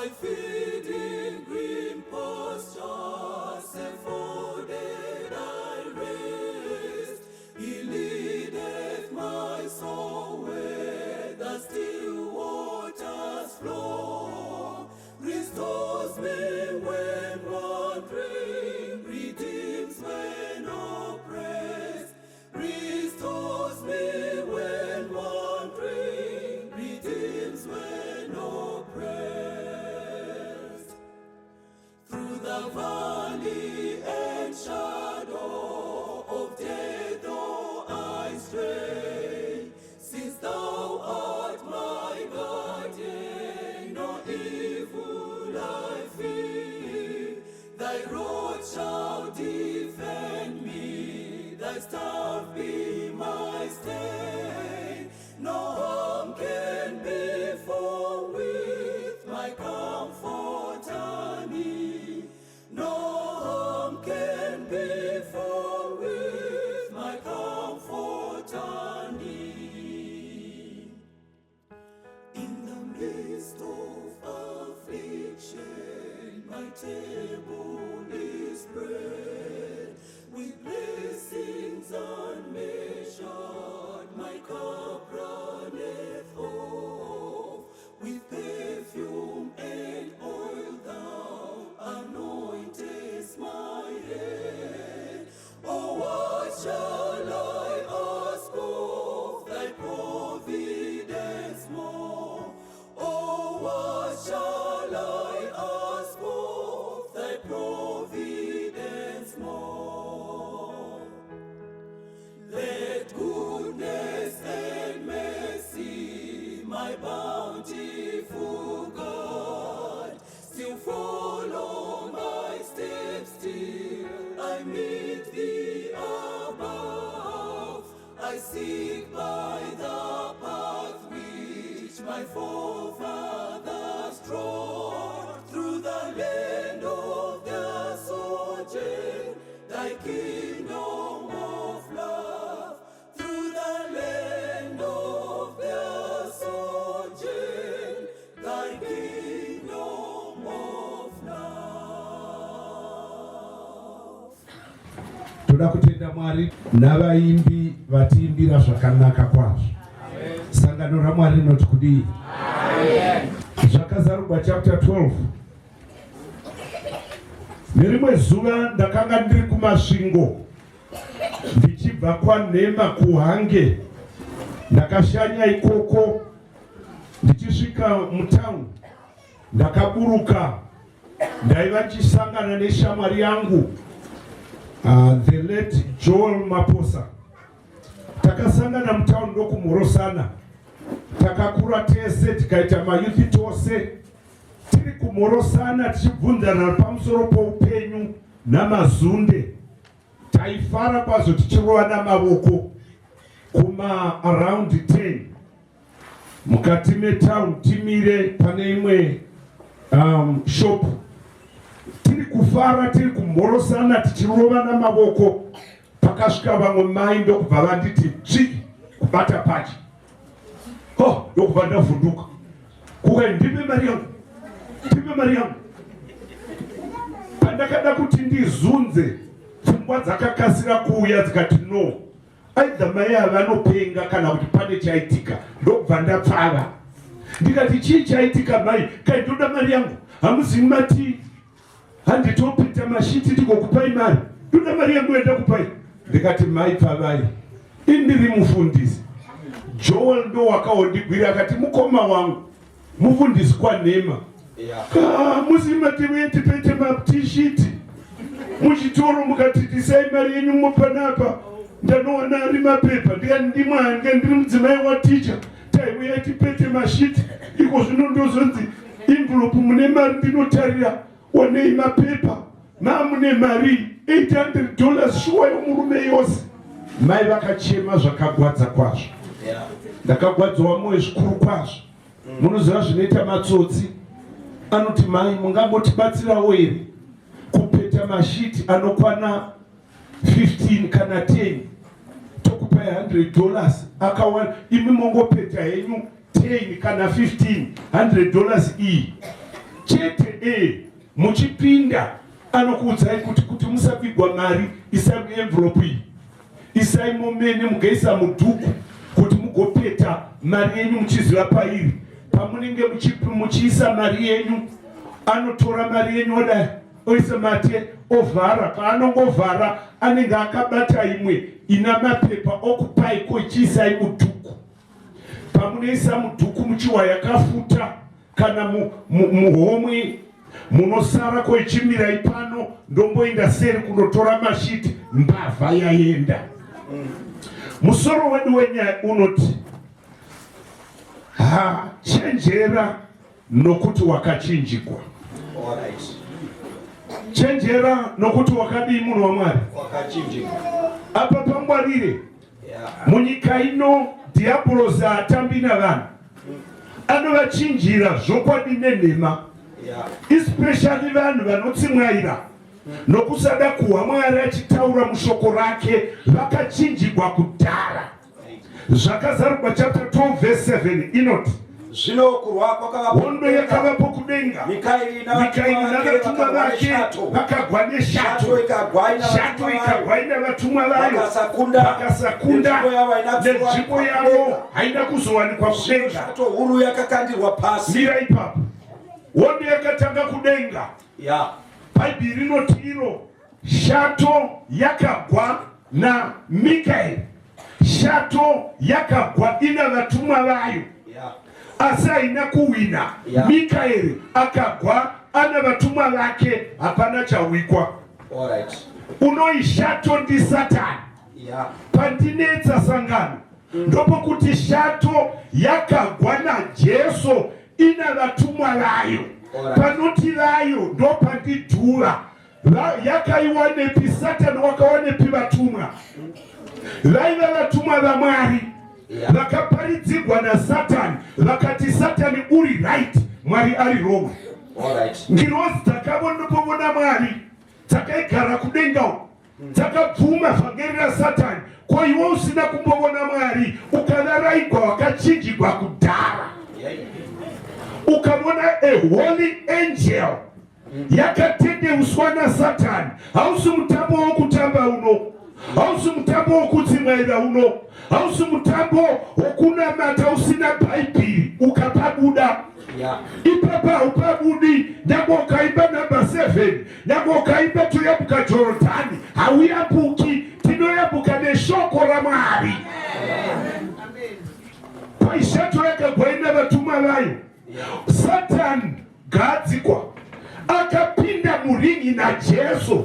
My feet in green pastures and folded I rest. He leadeth my soul where the still waters flow. Restores me when wandering, redeems when oppressed. Restores me when wandering, redeems when oppressed. Through the valley and shadow of death, though I stray, since thou art my guardian, no evil I fear. Thy rod shall defend me, thy staff be my stay. No harm can befall with my comforter near. No harm can befall with my comforter near. In the midst of affliction, my table is spread with blessings unmeasured. My cup runneth o'er with perfume and oil. Thou anointest my head. Oh, what shall I ask of thy providence more? Oh, what shall I ask of thy providence more? Let goodness and mercy, my bountiful God, still follow my steps till I meet thee above. I seek by the path which my forefathers trod through the land of the sojourn, thy kingdom of love, through the land of the sojourn, thy kingdom of love. Toda kutenda Mwari navaimbi vatiimbira zvakanaka kwazvo. Sangano raMwari rinoti kudii? Zvakazarurwa chapter 12. Nerimwe zuva ndakanga ndiri kuMasvingo ndichibva kwaNhema kuHange. Ndakashanya ikoko. Ndichisvika mutown, ndakaburuka. Ndaiva ndichisangana neshamwari yangu, the late Joel Maposa. Takasangana mutown ndokumhorosana. Takakura tese, tikaita mayouth tose. Tiri kumhorosana tichibvunzana pamusoro poupenyu namazunde, taifara kwazvo tichirova namavoko. Kuma around 10, mukati metown, timire pane imwe shop, tiri kufara, tiri kumhorosana, tichirova namavoko, pakasvika vamwe mai ndokubva vanditi tsvi kubata pachi. Oh, ndokubva ndavhunduka kuka, "Ndipe mari yangu, ndipe mari yangu." Pandakada kuti ndizunze, pfungwa dzakakasira kuuya dzikati, "No, either mai ava vanopenga kana kuti pane chaitika." Ndokubva ndapfava, ndikati, "Chii chaitika, mai?" "Kai, ndoda mari yangu. Hamuzivi mati handitopinda mashiti ndigokupai mari? Ndoda mari yangu yandakupai." Ndikati, "Mai, pfavai, indiri mufundisi." Joel ndo wakaondigwira akati, "Mukoma wangu, mufundisi kwaNhema, muzivi mati tipete matishiti muchitoro, mukati tisai mari yenyu mupanapa, ndanowana ari mapepa." Ndikati, "Ndimwange ndiri mudzimai waticha, taiuya tipete mashiti. Iko zvino ndozonzi envelope mune mari, ndinotarira wanei mapepa, mamune mari $800, shuwa yomurume yose." Mai vakachema zvakagwadza kwazvo. Ndakagwadziwa mwoyo zvikuru kwazvo. Munoziva zvinoita matsotsi, anoti, "Mai, mungangotibatsirawo here kupeta mashiti anokwana 15 kana 10? Tokupai $100 akawana. Imi mongopeta henyu 10 kana 15, $100 iyi." Chete e muchipinda anokuudzai kuti kuti musabigwa mari, isai muenvelope iyi, isai momene, mugaisa mudhuku kuti mugopeta mari yenyu muchiziva pairi. Pamunenge muchiisa mari yenyu, anotora mari yenyu odai oisa mate ovhara. Paanongovhara anenge akabata imwe ina mapepa okupai ko ichiisai mudhuku. Pamunoisa mudhuku muchiwa yakafuta kana muhomwe munosara ko ichimirai pano, ndomboenda seri kunotora mashiti, mbavha yaenda. Musoro wedu wenyaya unoti ha chenjera nokuti wakachinjikwa. Chenjera nokuti wakadii, munhu waMwari? Wakachinjikwa. Apa pangwarire. Munyika ino dhiabhorosi haatambi navanhu, anovachinjira zvokwadi nenhema, especially vanhu vanotsimwaira nokusada kuhwa Mwari achitaura mushoko rake, vakachinjigwa kudhara. Zvakazarurwa chapter 12 verse 7 inoti: Zvino kurwa kwakavapo Hondo yakavapo kudenga, Mikaeri Mikaeri navatumwa navatumwa vake vake vakagwa neshato. Shato ikagwa ina Shato vatumwa vayo. ikagwa ina vatumwa vayo. Vakasakunda. Vakasakunda. Nenzvimbo yavo haina kuzowanikwa Nenzvimbo yavo kudenga. haina kuzowanikwa kudenga. Shato huru yakakandirwa pasi. Mira ipapo. Hondo yakatanga kudenga. Bhaibheri rinoti iro shato yakagwa naMikaeri, shato yakagwa ina vatumwa vayo, asi haina kuwina. Mikaeri akagwa ana vatumwa vake, hapana chawikwa. Unoi shato ndisatani. Pandinetsa sangano ndopokuti shato yakagwa naJesu ina vatumwa vayo. Panoti vayo ndopandidhura. Yakaiwanepi? Satani wakawanepi vatumwa? Vaiva vatumwa vaMwari vakaparidzigwa nasatani, vakati Satani uri right, Mwari ari wrong. Ngirozi dzakavona Mwari dzakaigara kudenga uko dzakabvuma vhangeri rasatani. Ko iwe usina kumbovona Mwari, ukavaraigwa, wakachinjigwa kudhara, ukavona a holy angel yakatendeuswa nasatani, hausi mutambo wokutamba uno, hausi mutambo wokutsimwaira uno, hausi mutambo wokunamata usina Bhaibheri ukapabuda. Ipapa haupabudi. Nyange ukaimba namba 7, nyange ukaimba toyambuka Jorodhani, hauyambuki. Tinoyambuka neshoko raMwari. Paishato yakagwa ina vatumwa vayo, Satani gadzikwa akapinda muringi naJesu,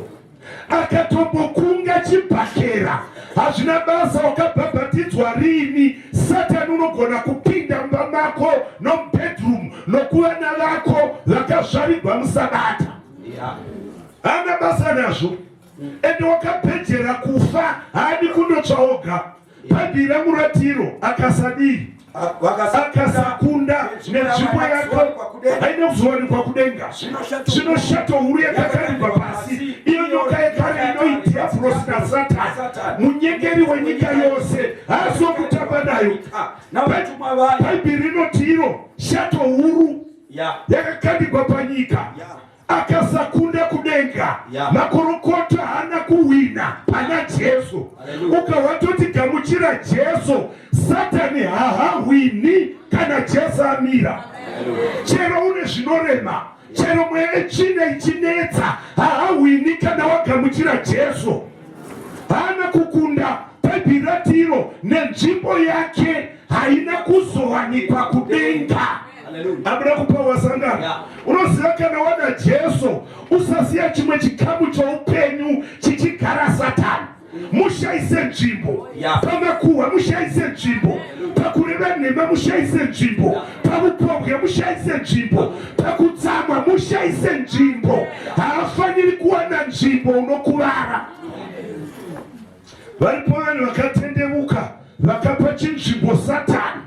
akatombokunga chibhakera. Hazvina basa wakabhabhatidzwa rini, Satani unogona kupinda mumba mako nomubedroom nokuvana vako vakazvarigwa musabata. Haana basa nazvo, ende wakapedzera kufa haadi kundotsva oga. Bhaibheri rangu ratiro akasadii? Akasakunda, nenzvimbo yako haina kuzowanikwa kudenga. Zvino shato huru yakakandirwa pasi, iyo nyoka yekare inoi dhiabhurosi nasatani, munyengeri wenyika yose. Haasi wokutamba nayo. Navatumwa vayo. Bhaibheri rinoti iro shato huru yakakandirwa panyika. Akasakunda kudenga, makorokoto haana kuwina pana Jesu. Hallelujah. Ukawatoti gamuchira Jesu, Satani haahwini kana Jesu amira. Chero une zvinorema, chero mweya yetsvina ichinetsa, haahwini kana wagamuchira Jesu. Haana kukunda. Bhaibheri ratiro nenzvimbo yake haina kuzowanikwa kudenga. Hallelujah. Abuda kupa wasangana. Unoziva, kana wada Jesu, usasiya chimwe chikamu choupenyu chichigara Satani. Mushaise nzvimbo. Pamakuhwa mushaise nzvimbo, pakureva nhema mushaise nzvimbo, pavupombwe mushaise nzvimbo, pakutsamwa mushaise nzvimbo. Haafaniri kuwana nzvimbo, unokuvara. Varipo vanhu vakatendevuka vakapa chinzvimbo Satani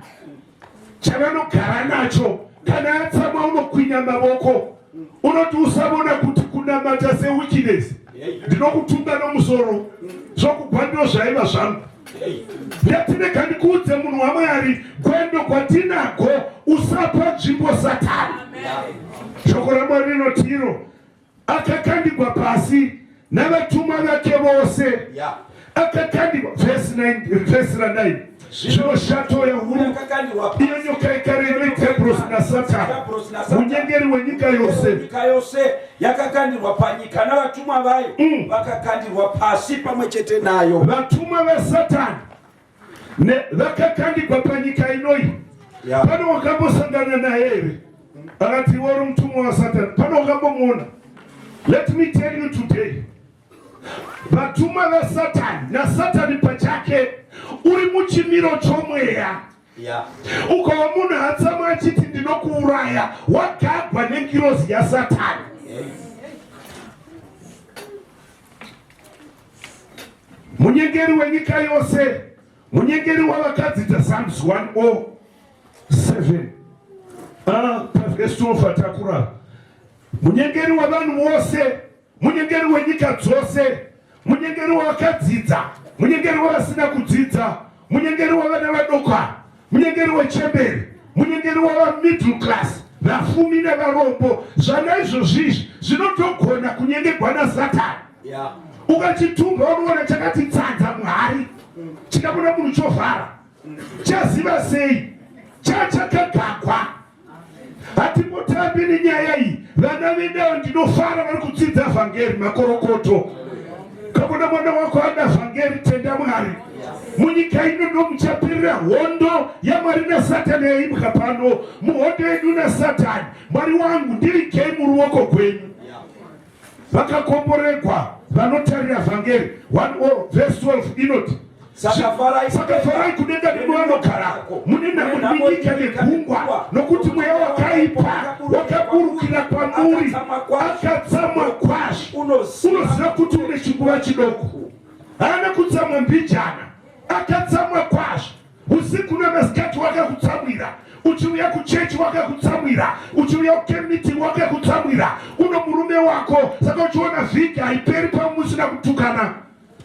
chavanogara nacho. Kana atsamwa unokwinya mavoko, unoti usavona kuti kunamata seweakness. Ndinokutunga nomusoro zvokugwa, ndo zvaiva zvangu. Ndati rega ndikuudze munhu waMwari, gwendo kwatinago usapa nzvimbo Satani. Shoko raMwari rinoti iro akakandigwa pasi navatumwa vake vose. Akakandigwa vhesi 9, vhesi ra 9. Zvino shato yahuru iyo nyoka yekare inoita Diabhurosi naSatani, munyengeri wenyika yose. Nyika yose yakakandirwa panyika navatumwa vayo vakakandirwa pasi pamwe chete nayo. Vatumwa vaSatani vakakandirwa panyika inoyi. Pane wakambosangana naye here akati iwe uri mutumwa waSatani? Pane wakambomuona? Let me tell you today, vatumwa vaSatani naSatani pachake uri muchimiro chomweya. Ukava munhu atsamwa achiti ndinokuuraya, wagagwa nengirozi yaSatani. Munyengeri wenyika yose, munyengeri wavakadzidza. Psalms 107 pavhesi 12 atakura. Munyengeri wavanhu vose, munyengeri wenyika dzose, munyengeri wavakadzidza, munyengeri wavasina kudzidza, munyengeri wavana vadoko, munyengeri wechemberi, munyengeri wava middle class, vafumi nevarombo. Zvana izvozvizvi zvinotogona kunyengegwa naSatani. Ukachitumba unoona chakati tsanza muhari, chikabuda munhu chovhara. Chaziva sei? Chachakagagwa. Hatimbotambi nenyaya iyi. Vana vedu ndinofara vari kudzidza vhangeri, makorokoto. Kakuona mwana wako ada vhangeri, tenda Mwari. Munyika ino ndo muchaperera hondo yaMwari naSatani yaimbwa pano. Muhondo yedu naSatani, Mwari wangu, ndirigei muruoko gwenyu. Vakakomboregwa vanotarira vhangeri. 1 verse 12 inoti, Saka farai, saka farai kudenga nemi vanogarako, mune nhamo nyika negungwa, nokuti mweya wakaipa wakaburukira kwamuri, akatsamwa kwazvo, unoziva kuti une chinguva chidoko. Haana kutsamwa mbijana, akatsamwa kwazvo. Usiku namasikati wakakutsamwira. Uchiuya kuchechi wakakutsamwira, uchiuya kucamp wakakutsamwira, uno murume wako. Saka uchiona vhiki haiperi pamusina kutukana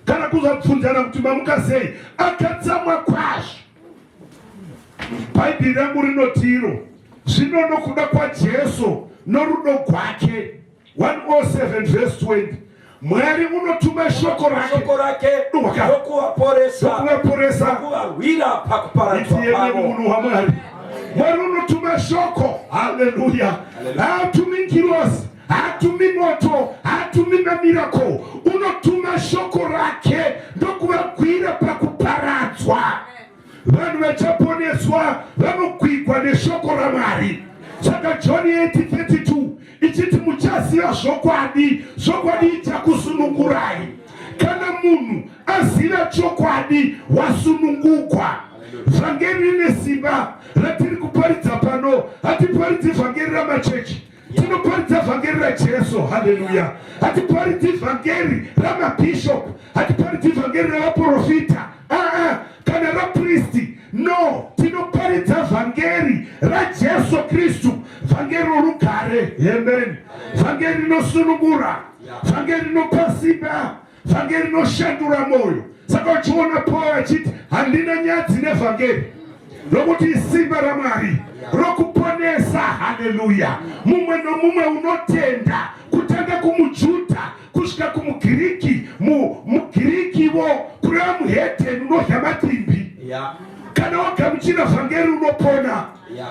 kana kuzobvunzana kuti mamuka sei. Akatsamwa kwazvo. Bhaibheri rangu rinotiro zvino nokuda kwaJesu norudo gwake, 107 verse 20, Mwari unotuma shoko rake, shoko rake nokuvaporesa, nokuvaporesa, nokuvarwira pakuparadzwa Iti kwavo. munhu waMwari, Mwari unotuma shoko. Haleluya! Haatumi ngirozi, haatumi moto, haatumi mamiracle, unotuma shoko rake ndokuvagwira pakuparadzwa. Vanhu vachaponeswa vanogwigwa neshoko raMwari. Saka John 8:32 ichiti, muchaziva zvokwadi, zvokwadi ichakusunungurai. Kana munhu aziva chokwadi, wasunungugwa. Vhangeri rine simba ratiri kuparidza pano. Hatiparidzi vhangeri ramachechi, tinoparidza vhangeri raJesu. Haleluya! Hatiparidzi vhangeri ramabhishop, hatiparidzi vhangeri ravaprofita, aa, kana rapristi. No, tinoparidza vhangeri raJesu Kristu, vhangeri rorugare. Amen. Vhangeri rinosunungura, vhangeri rinopa simba, vhangeri rinoshandura mwoyo. Saka uchiona Paul achiti, handina nyadzi nevhangeri, nokuti isimba raMwari rokuponesa, haleluya, mumwe nomumwe unotenda, kutanga kumuJudha kusvika kumugiriki. Mugirikiwo kureva muhedheni unodya matimbi. Kana wagamuchira vhangeri unopona.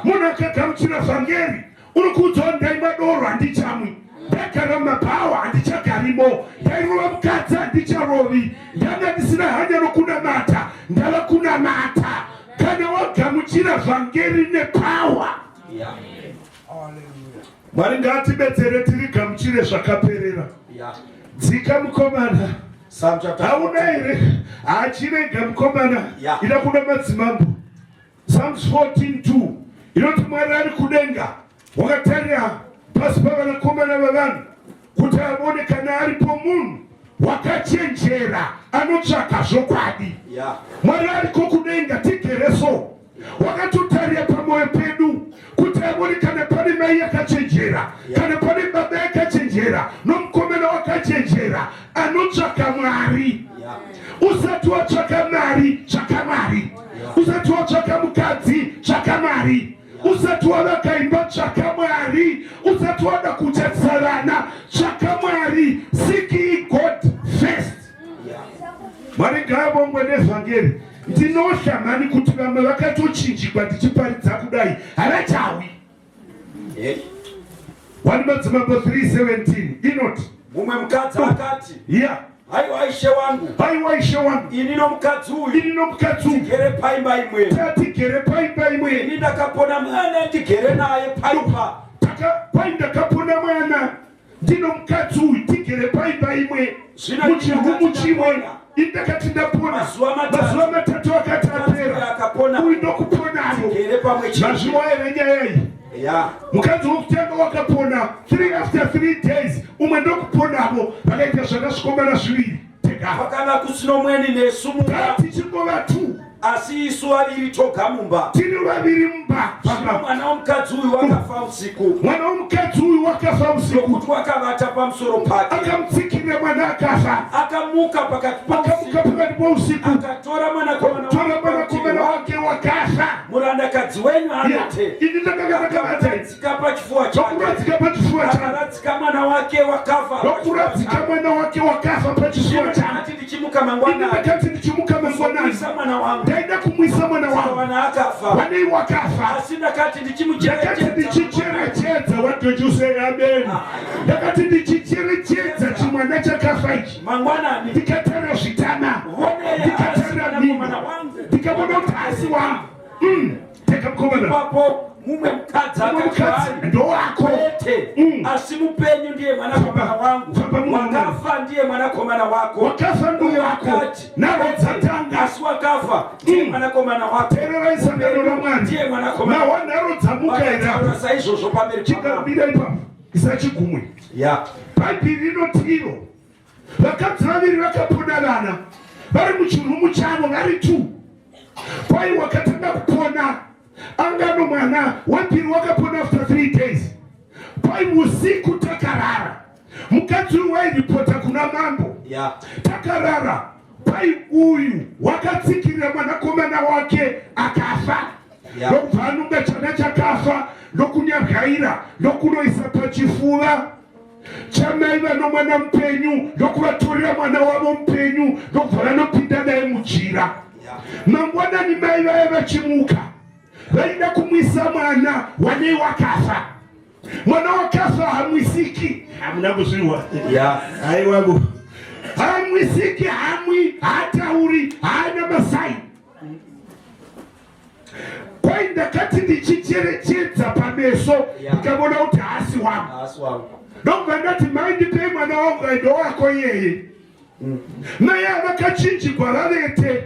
Munhu akagamuchira vhangeri unokuudzawo, ndaimwa doro handichamwi, ndagara mumabhawa handichagarimo, ndairova mukadzi handicharovi, ndanga ndisina hanya nokunamata, ndava kunamata. Kana wagamuchira vhangeri nepower. Mwari ngaatibetsere tirigamuchire zvakaperera. Dzika mukomana. Psalm chapter Hauna here? Hachirega mukomana. Ida kuda madzimambo. Psalms 14:2 inoti, Mwari ari kudenga wakatarira pasi pavanakomana vavanhu kuti avone kana aripo munhu wakachenjera anotsvaka zvokwadi. Mwari ariko kudenga, tigere so, wakatotarira pamwoyo pedu kuti avone kana pane mai yakachenjera, kana pane baba yakachenjera, nomukomana wakachenjera anotsvaka Mwari. Usati watsvaka mari, tsvaka Mwari. Usati watsvaka mukadzi, tsvaka Mwari. Usati wavaka imba, tsvaka Mwari. Usati wada kuchatisa vana, tsvaka Mwari. Seek ye God first. Mwari ngaavongwe nevhangeri. Ndinohla mhani kuti vamwe vakatochinjikwa ndichiparidza kudai havachawi. 1 Madzimambo 3:17 inoti mumwe mukadzi akati yeah. Haiwa ishe wangu, haiwa ishe wangu, ini nomukadzi uyu, ini nomukadzi uyu tigere paimba imwe, tigere paimba imwe. Ini ndakapona mwana ndigere naye paimba. Kwai ndakapona mwana ndino mukadzi uyu tigere paimba imwe muchirumu chimwe. Ini ndakati ndapona mazuva matatu akati apera, uyu ndokuponavo. Mazviwa here nyaya iyi? Mukadzi wokutanga wakapona 3 after 3 days, umwe ndokuponavo. Vakaita zvakasvikomana zviviri. Kwakanga kusino mweni nesu mumba, tichingova 2, asi isu vaviri toga mumba. Tiri vaviri mumba. Zvino mwana womukadzi uyu wakafa usiku. Mwana womukadzi uyu wakafa usiku, nokuti wakavata pamusoro pake. Akamutsikirira, mwana akafa. Akamuka pakati Akamuka pakati pousiku, akatora mwanakomana tora mwanakomana wake wakafa. Murandakadzi wenyu anote Ini ndakanga ndakavata akaradzika pachifuva chake, ndokuradzika pachifuva chake, akaradzika mwana wake wakafa. Ndokuradzika mwana wake wakafa pachifuva chake. Ndakati ndichimuka Ini mangwanani ndakati ndichimuka mangwanani kumwisa mwana wangu, ndaida kumwisa mwana wangu, wana akafa. Wanei wakafa. Asi ndakati Ndakati ndichimucherechedza ndichicherechedza, what did you say? Amen. Ndakati ndichicherechedza chimwana chakafa ichi, mangwanani, ndikatarira zvitama, vonei, asi ndikatarira mimba, mwanakomana wangu. Ndikaona kuti asi wangu. Teka mukomana. Ipapo mumwe mukadzi Mumwe akati mukadzi kwaari, ndowako. Kwete, asi mupenyu ndiye mwanakomana wangu, Famba mumwe. wakafa ndiye mwanakomana wako. Wakafa ndowako. Akati, Nharo kwete, dzatanga. asi wakafa ndiye mwanakomana wako, Teererai, sangano raMwari. ndiye mwanakomana. Nawa nharo dzamuka here? Vakataura saizvozvo pamberi pamambo. Chingambira ipapo, isachigumwe. Bhaibheri rinoti iro vakadzi vaviri vakapona vana vari muchirumu chavo vari two. Kwai wakatanga kupona angano mwana wepiri wakapona after 3 days. Kwai usiku takarara, mukadzi uyu wairipota kuna mambo. Takarara, kwai uyu wakatsikirira mwanakomana wake akafa. Ndokubva anunga chana chakafa, ndokunyavyaira, ndokunoisa pachifuva chamai vano mwana mupenyu, ndokuvatorera mwana wavo mupenyu, ndokubva vanopinda naye mujira. Mangwanani mai vaya vachimuka vaida kumwisa mwana wanei wakafa. Mwana wakafa hamwisiki. Hamuna kuzviwa? Aiwavo, hamwisiki, hamwi, haatauri, haana masai. Kwai ndakati ndichicherechedza pameso, ndikaona kuti haasi wangu. Haasi wangu. Ndokubva ndati, "Mai, ndipei mwana wangu." Aindo wako iyeye. Mai avakachinjigwa vavete.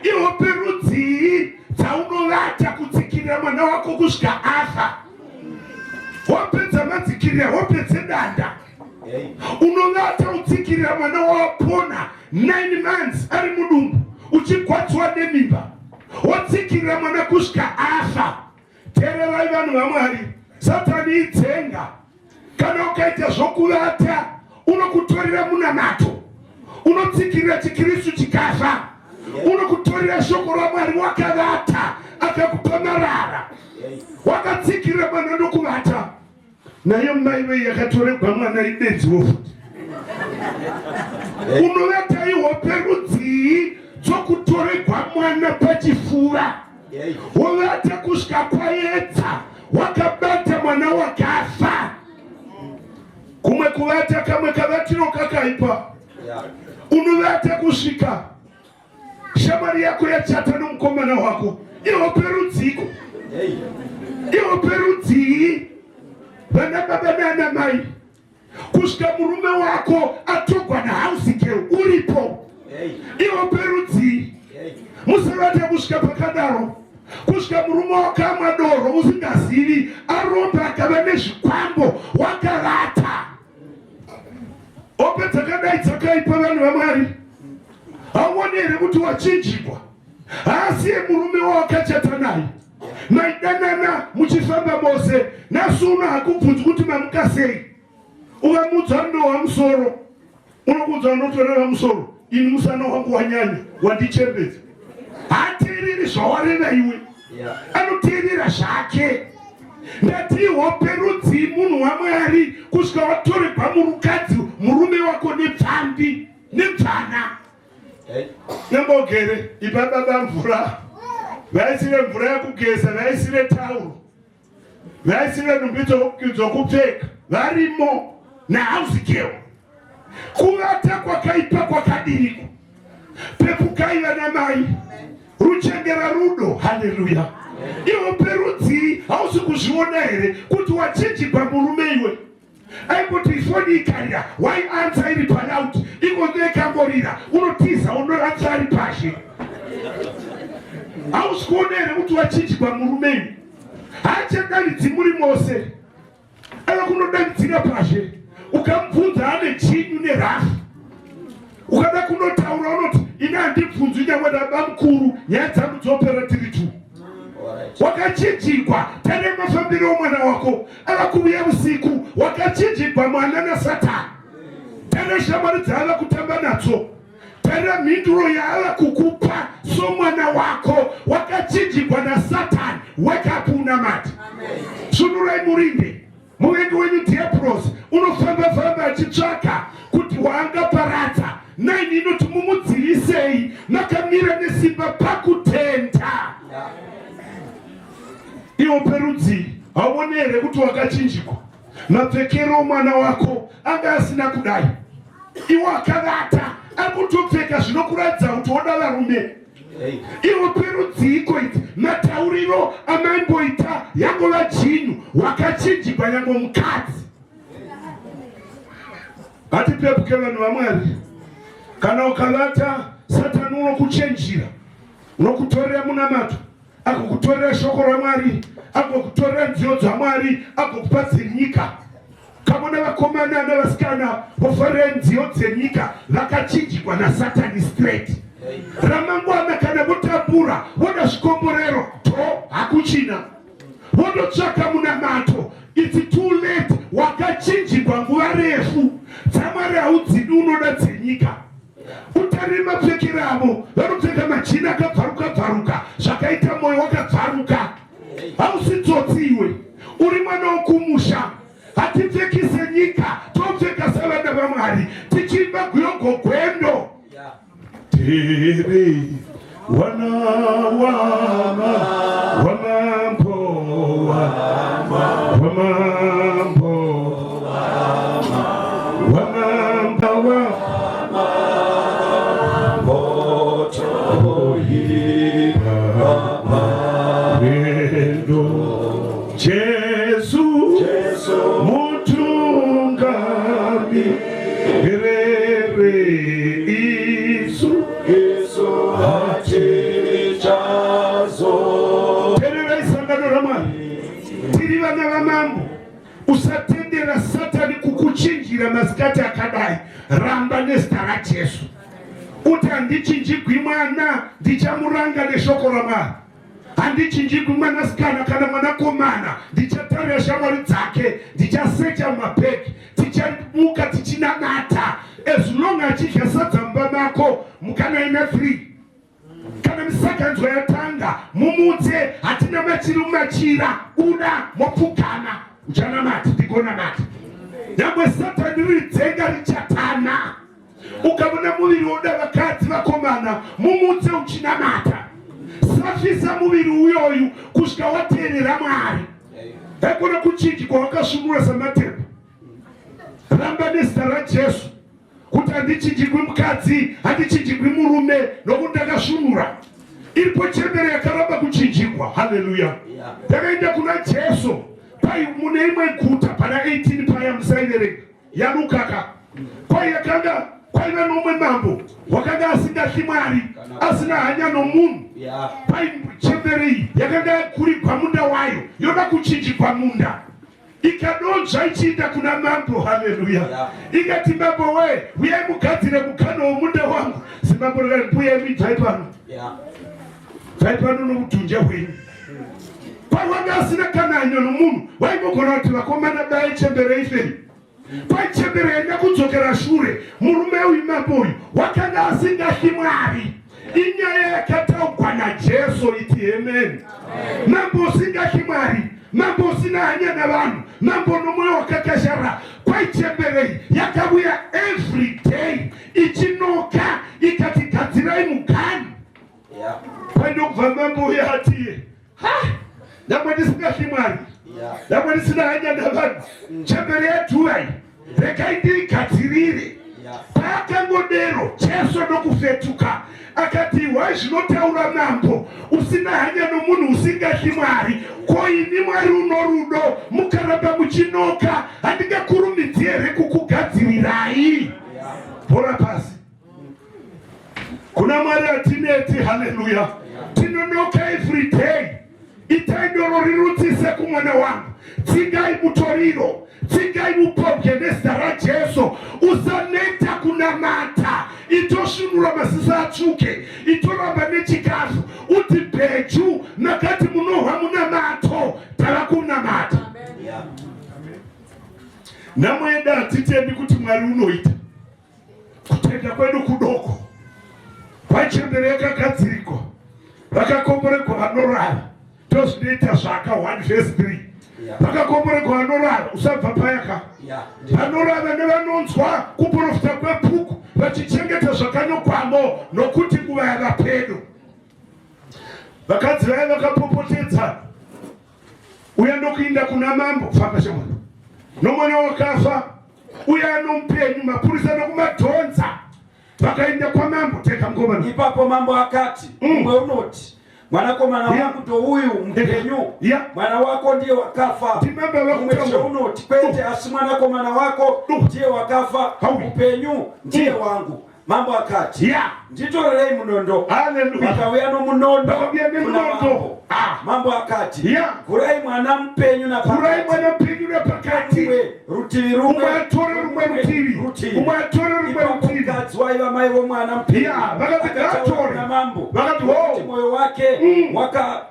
Ihope rudzii dzaunovata kutsikirira mwana wako kusvika afa? Hope dzamadzikirira, hope dzedanda. Unovata utsikirira mwana wawapona 9 months ari mudumbu uchigwadziwa nemimba, wotsikirira mwana kusvika afa. Teererai, vanhu vaMwari, Satani idzenga. Kana ukaita zvokuvata, unokutorera munamato, unotsikirira chikristu chikafa, unokutorera shoko raMwari wakavata, akakupa marara. Wakatsikirira mwana ndokuvata naye. Mai vei yakatoregwa mwana ibenziwo futi. Unovata ihope rudzii dzokutoregwa mwana pachifuva, wovata kusvika kwaedza wakabata mwana wakafa? Kumwe kuvata, kamwe kavatiro kakaipa. Unovata kusvika shamwari yako yachata nomukomana wako. Ihope rudziko? Ihope rudzii, vana baba nana mai, kusvika murume wako atogwa nahouse girl uripo? Ihope rudzii? Musavata kusvika pakadaro, kusvika murume wako amwa doro usingazivi, aromba akava nezvikwambo wakavata. Hope dzakadai dzakaipa, vanhu vaMwari. Hauoni here kuti wachinjikwa? Haasiye murume wawakachata naye, maidanana muchifamba mose. Nhasi uno hakubvunzi kuti mamuka sei. Ukamudza ndowa musoro, unokuudza unotoreva musoro. Ini musana wangu wanyanya wandichembedza. Haateereri zvawareva iwe, anoteerera zvake. Ndati hope rudzii munhu waMwari kusvika watoregwa murukadzi murume wako nepfambi nebvana. Nyambogere ipa baba mvura, vaisire mvura yekugeza, vaisire tauro, vaisire nhumbi dzokupfeka, varimo nahouse girl. Kuvata kwakaipa kwakadiniko? Pepukai vana mai, ruchengera rudo. Haleluya! Iwe perudzii hausi kuzviona here kuti wachinjigwa murume iwe? Aingoti ifoni ikarira waiansa iri paloud, ingonge ikangorira unotiza unoansa ari pashe. Hausi kuona here kuti wachinjigwa murume iwe? Haachadavidzi muri mose, ava kunodanidzira pashe. Ukamubvunza ane chinyu nerafu, ukada kunotaura unoti ini handibvunzwi nyangwe nabamukuru, nyaya dzangu dzopera tiri tu. Wakachinjigwa tane mafambiro omwana wako ava kuvuya usiku. Wakachinjigwa mwana naSatani, tane shamwari dzaava kutamba nadzo, tarira mhinduro yaava kukupa somwana wako. Wakachinjigwa naSatani. Wake up, unamati, sunurai murinde. Muvengi wenyu Diabros unofamba-famba achitsvaka kuti waangaparadza. 9 inoti mumudzivisei makamira nesimba pakutenda. Iwo perudzii hauone here kuti wakachinjikwa? Mapfekero omwana wako anga asina kudai, iwo akavata ari kutopfeka zvinokuratidza kuti woda varume. Iwo perudziiko idzi? Matauriro amaimboita yangova chinhu, wakachinjikwa nyange mukadzi. Ngatipepuke vanhu vaMwari. Kana ukavata, Satani unokuchenjira, unokutorera munamato, agokutorera shoko raMwari, agokutorera nziyo dzaMwari, agokupa dzenyika. Kamona vakomana navasikana vofarira nziyo dzenyika, vakachinjikwa naSatani straight. Ramangwana kana votambura voda zvikomborero, to hakuchina, vototsvaka munamato. It's too late, wakachinjikwa nguva refu. DzaMwari haudzidi, unoda dzenyika. Utarire mapfekero avo, vanopfeka majini akabvaruka bvaruka, zvakaita mwoyo wakabvaruka. Hausi tsotsi iwe, uri mwana wokumusha. Hatipfeki senyika, topfeka sevana vaMwari, tichiimba guyogogwendo. Tiri wana wama wamambo wamambo wamambo wa Rendo Jesu mutungami rere isu tererai sangano raMwari, tiri vana vamambo. Usatendera Satani kukuchinjira masikati akadai. Ramba nezita raJesu, uti handichinjigwi mwana, ndichamuranga neshoko raMwari. Handichinjigwi mwanasikana kana mwanakomana, ndichatarira shamwari dzake, ndichasecha mumabhegi, tichamuka tichinamata. As long achidya sadza mumba mako, mukana ina 3 kana misakanzwa yatanga, mumutse. Hatina machiri mumachira, uda mopfugama, uchanamata, ndigonamata. Nyangwe Satani riri dzenga richatana. Ukavona muviri woda vakadzi vakomana, mumutse uchinamata. Safisa muviri uyoyu kusvika wateerera Mwari. Haikona kuchinji kwawakasvunura samatepo. Ramba nezita raJesu kuti handichinjigwi mukadzi, handichinjigwi murume, nokuti ndakasvunura. Iripo chembere yakaramba kuchinjikwa. Haleluya! Yakaenda kuna Jesu pai mune imwe guta pana 18 paya, musaiverenga yaLukaka. Kwai yakanga kwaiva nomwe mambo wakanga asingatyi Mwari, asina hanya nomunhu. Pai chembere iyi yakanga yakurigwa munda wayo, yoda kuchinjikwa munda, ikadonzva ichiinda kuna mambo. Haleluya! Ikati, mambo we, uyai mugadzire mukano womunda wangu. Zimambo rikati, mbuya imi, bvai pano, bvai pano noudhunja hwenyu. Pawanga asina kana hanya nomunhu, waingogona kuti vakomana dai chembere ifei. Kwaichembere yaida kudzokera shure. Murume uyu mambo uyu wakanga asingatyi Mwari. Inyaya yakataugwa naJesu iti amen. Mambo usingatyi Mwari, mambo usina hanya navanhu, mambo nomwoyo wakakasharara. Kwaichemberei yakavuya every day ichinoka ikati gadzirai muganhu. Painokubva mambo uya atiye ha ndamwe ndisingatyi Mwari, ndamwe ndisina hanya navanhu, chembere yadhuva iyi regai ndiigadzirire. Paakangodero Jesu ndokufetuka akati, hwai zvinotaura mambo usina hanya nomunhu usingatyi Mwari, ko ini Mwari uno rudo mukaramba muchinoka handingakurumidzi here kukugadzirirai? Bhora pasi. Kuna Mwari hatineti. Haleluya. Tinonoka every day. Itai doro rirutsise kumwana wangu, tsingai mutoriro, tsingai mupombwe nezita raJesu. Usaneta kunamata, itosvinura maziso atsvuke, itoramba nechikafu, uti bheju makati munohwa munamato, tava kunamata. Nhamo yedu hatitendi kuti Mwari unoita. Kutenda kwedu kudoko kwachembere yakagadzirikwa, vakakomboregwa vanorava. Tozvinoita zvaka 1 verse 3 vakakomboregwa vanorava, usabva payaka. Vanorava nevanonzwa kuprofita kwebhuku vachichengeta zvakanyokwamo, nokuti nguva yava pedo. Vakadzi vaya vakapopotedza uya ndokuinda kuna mambo, famba shamwari, nomwana wakafa uye anomupenyu, mapurisa nokumadhonza vakaenda kwamambo. Teka mukomana. Ipapo mambo akati, mumwe unoti mwanakomana wangu ndouyu mupenyu, mwana wako ndiye wakafa. Mumwe unoti kwete, asi mwanakomana wako ndiye wakafa, mupenyu ndiye wangu. Mambo akati, nditorerei munondo. Vakauya nomunondo. Vakauya nemunondo. Mambo akati, gurai mwana mupenyu napakati. Mwana mupenyu napakati. Rutivi rumwe. Umwe atore rumwe rutivi. Umwe atore rumwe rutivi. Mukadzi waiva mai vomwana mupenyu. Vakati ngatore. Mambo. Vakati ho. Moyo wake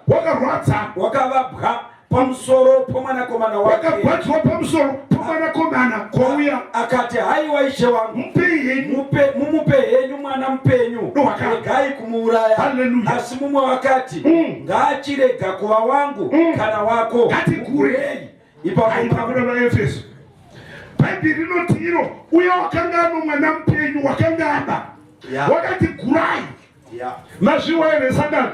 wakarwadza. Wakavabwa pamusoro pomwanakomana wake. Wakagwadziwa pamusoro pomwanakomana kwauya. Akati, haiwa ishe wangu, mumupe henyu mwana mupenyu, regai kumuuraya. Asi mumwe wakati, ngaachirega kuva wangu kana wako, ngatigurei. Ipapo kuna vaEfeso Bhaibheri rinoti iro uya wakanga ano mwana mupenyu wakanga aba wakati gurai. Mazviwa here sangano?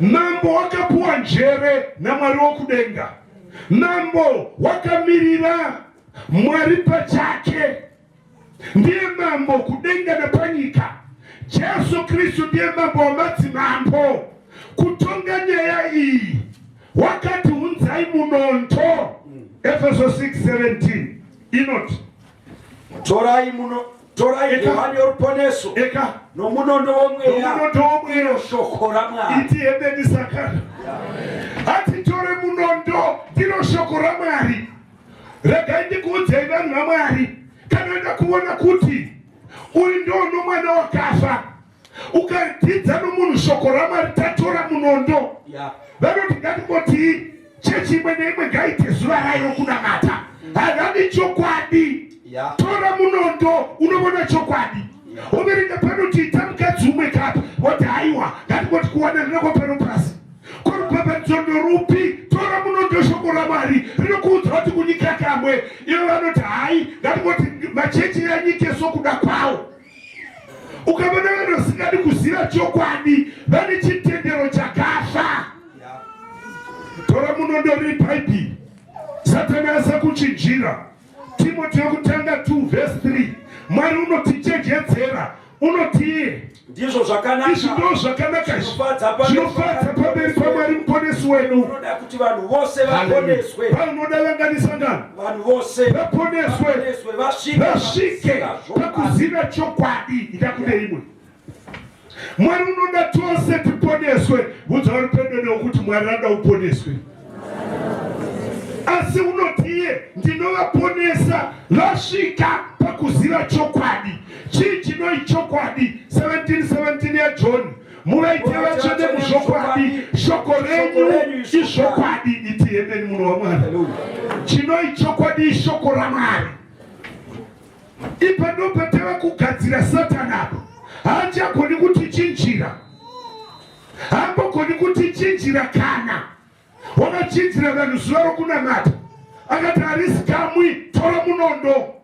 Mambo wakapuwa njere naMwari wokudenga. Mambo wakamirira Mwari pachake. Ndiye mambo kudenga napanyika. Jesu Kristu ndiye mambo wamadzimambo. Kutonga nyaya iyi wakati hunzai munondo. Efeso 6:17 inoti torai muno torai nguwani yoruponeso eka nomunondo womweya nomunondo womweya iro shoko raMwari. Iti hemeni sakana hatitore munondo, ndiro shoko raMwari. Regai ndikuudzei vanhu vaMwari, kana ndakuona kuti uyu ndo nomwana wakafa, ukadzidza nomunhu shoko raMwari, tatora munondo. Vanoti ngatingoti chechi imwe neimwe ngaite zuva rayo kunamata, havadi chokwadi. Tora munondo, unovona chokwadi. Overenga panoti ita mukadzi umwe kapa, woti haiwa, ngatingoti kuwananira kwapano pasi korubhabhatidzo ndorupi? Tora munondo, shoko raMwari rinokuudza kuti kunyika kamwe. Ivo vanoti hai, ngatingoti machechi yanyike sokuda kwawo. Ukavona vanhu vasingadi kuziva chokwadi, vane chitendero chakafa. Tora munondo riri Bhaibheri, Satani asakuchinjira. Timoti yokutanga 2 verse 3, Mwari unotichejedzera, unotiye Ndizvo zvakanaka. Izvi ndo zvakanaka izvi zvinofadza pamberi paMwari muponesi wedu. Unoda kuti vanhu vose vaponeswe. Paunoda vanganisangano vanhu vose vaponeswe, vasvike pakuziva chokwadi. Ida kune imwe. Mwari unoda tose tiponeswe. Vudza uri pedo nekuti Mwari anoda uponeswe, asi unotiye ndinovaponesa vasvika pakuziva chokwadi. Chii chinoi chokwadi? 17:17 yaJohn, muvaite vatsvene muzvokwadi, shoko renyu izvokwadi. Iti hemeni munhu waMwari. Chinoi chokwadi ishoko raMwari. Ipa ndopatava kugadzira Satani apo. Haachagoni kutichinjira. Haambogoni kutichinjira kana. Wakachinjira vanhu zuva rokunamata. Akati harisi kamwi, tora munondo.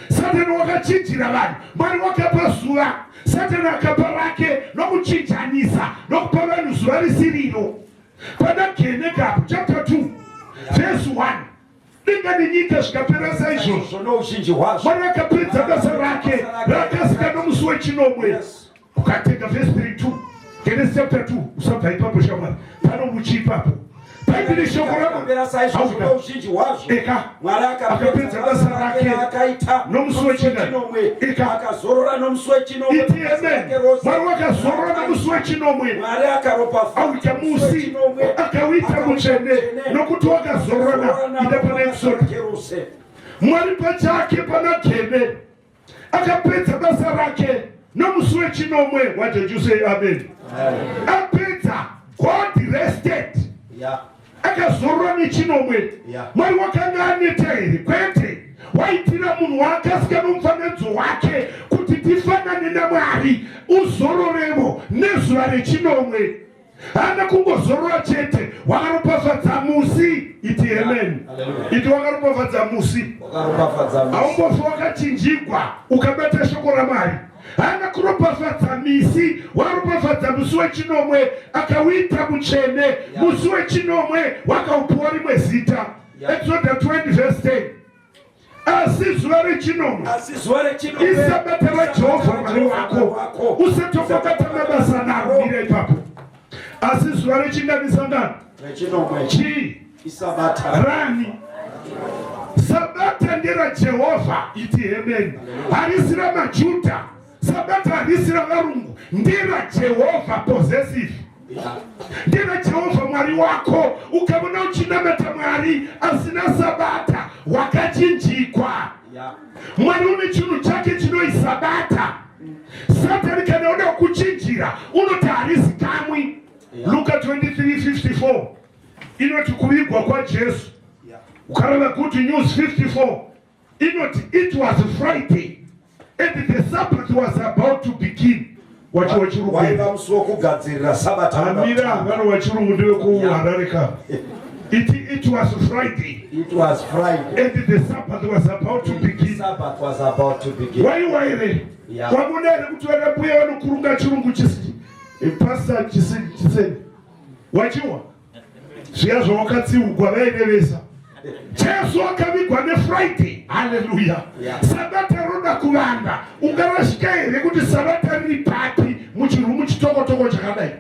Satani wakachinjira vanhu. Mwari wakapa zuva. Satani akapa rake nokuchinjanisa nokupa vanhu zuva risiriro. Pana Genekapo chapter 2 verse 1. Denga nenyika zvikapera saizvozvo nouzhinji hwazvo. Mwari akapedza basa rake raakasika nomusi wechinomwe. Ukatenga verse 3 2 Genesis chapter 2 usabva ipapo shamwari pano muchi ipapo. Bhaibheri shoko rakapera saizvozvo nouzhinji hwazvo. Eka Mwari akapedza basa rake raakaita nomusi wechinomwe. Eka akazorora nomusi wechinomwe. Iti amen. Mwari wakazorora nomusi wechinomwe. Mwari akaropafadza auita musi akauita mutsvene nokuti wakazorora ida pana Exodus. Mwari pachake pana Gene akapedza basa rake nomusi wechinomwe. What did you say? Amen. Apedza, God rested. Akazorora nechinomwe. Mwari wakanga aneta here? Kwete. Waitira munhu waakasika nomufananidzo wake kuti tifanane naMwari, uzororevo nezuva rechinomwe. Haana kungozorora chete, wakaropafadza musi. Iti amen. Iti wakaropafadza musi. Haumbofi wakachinjigwa ukabata shoko raMwari. Haana kuropafadza misi, waropafadza musi wechinomwe akauita mutsvene. Musi wechinomwe wakaupiwa rimwe zita. Exodus 20 verse 10. Asi zuva rechinomwe isabata raJehovha Mwari wako, usatongobata mabasa naro. Mira ipapo. Asi zuva rechingani sangano? Chii? Rani? Sabata nderaJehovha. Iti amen. Harisi ramaJudha. Sabata harisi ravarungu, nderaJehovha possessive. NderaJehovha Mwari wako. Ukaona uchinamata Mwari asina sabata, wakachinjikwa. Mwari une chinhu chake chinoi sabata. Satani kana oda kuchinjira unoti harisi kamwi. Luka 23:54 inoti kuvigwa kwaJesu. Ukarava Good News 54 inoti it was Friday and the Sabbath was about to begin. Wacho wechirungu waiva musi wokugadzirira sabata. Amira vano wechirungu ndewekuHarare ka. It was Friday. It was Friday. And the Sabbath was about to begin. Sabbath was about to begin. Waiwa here? Wamuna here kuti vana mbuya vanokurunga chirungu chisi pastor chisi chiseni. Wachiwa? Zviya zvawakatsiugwa vairevesa. Jesu akavigwa neFriday. Haleluya. Sabata roda kuvanda. Ungarashika here kuti sabata riri papi muchirumu chitokotoko chakadai?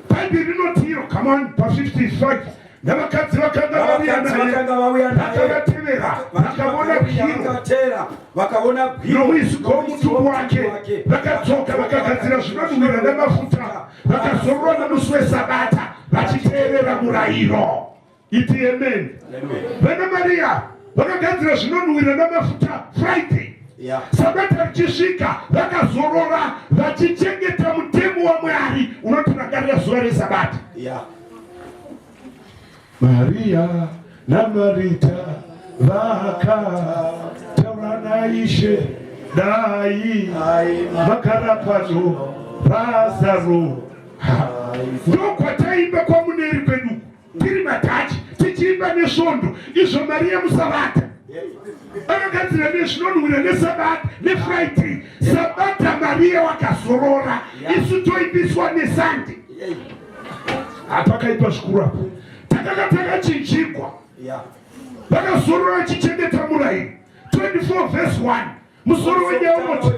Bhaibheri rinoti iro, come on, pa 55 navakadzi vakanga vauya naye vakavatevera, vakaona bwiro vakaona bwiro nomuisiko womutumbi wake, vakadzoka vakagadzira zvinonhuhwira namafuta, vakazorora nomusi wesabata vachiteerera murayiro. Iti amen. Vana Maria vakagadzira zvinonhuhwira namafuta Friday. Sabata richisvika vakazorora vachichengeta mutemo waMwari unotirangarira zuva resabata. Maria naMarita vakataura naIshe, dai vagara pano Razaro. Ndokwataimba kwamuneri kwedu tiri matachi tichiimba nesvondo izvo Maria musabata akagadzira nezvinonhuhwira nesabata nefriday sabata Maria wakazorora, isu toimbiswa nesande. Hapakaipa zvikuru apo. Takanga takachinjikwa. Vakazorora vachichengeta murayiro. 24 verse 1. Musoro wenyaya unoti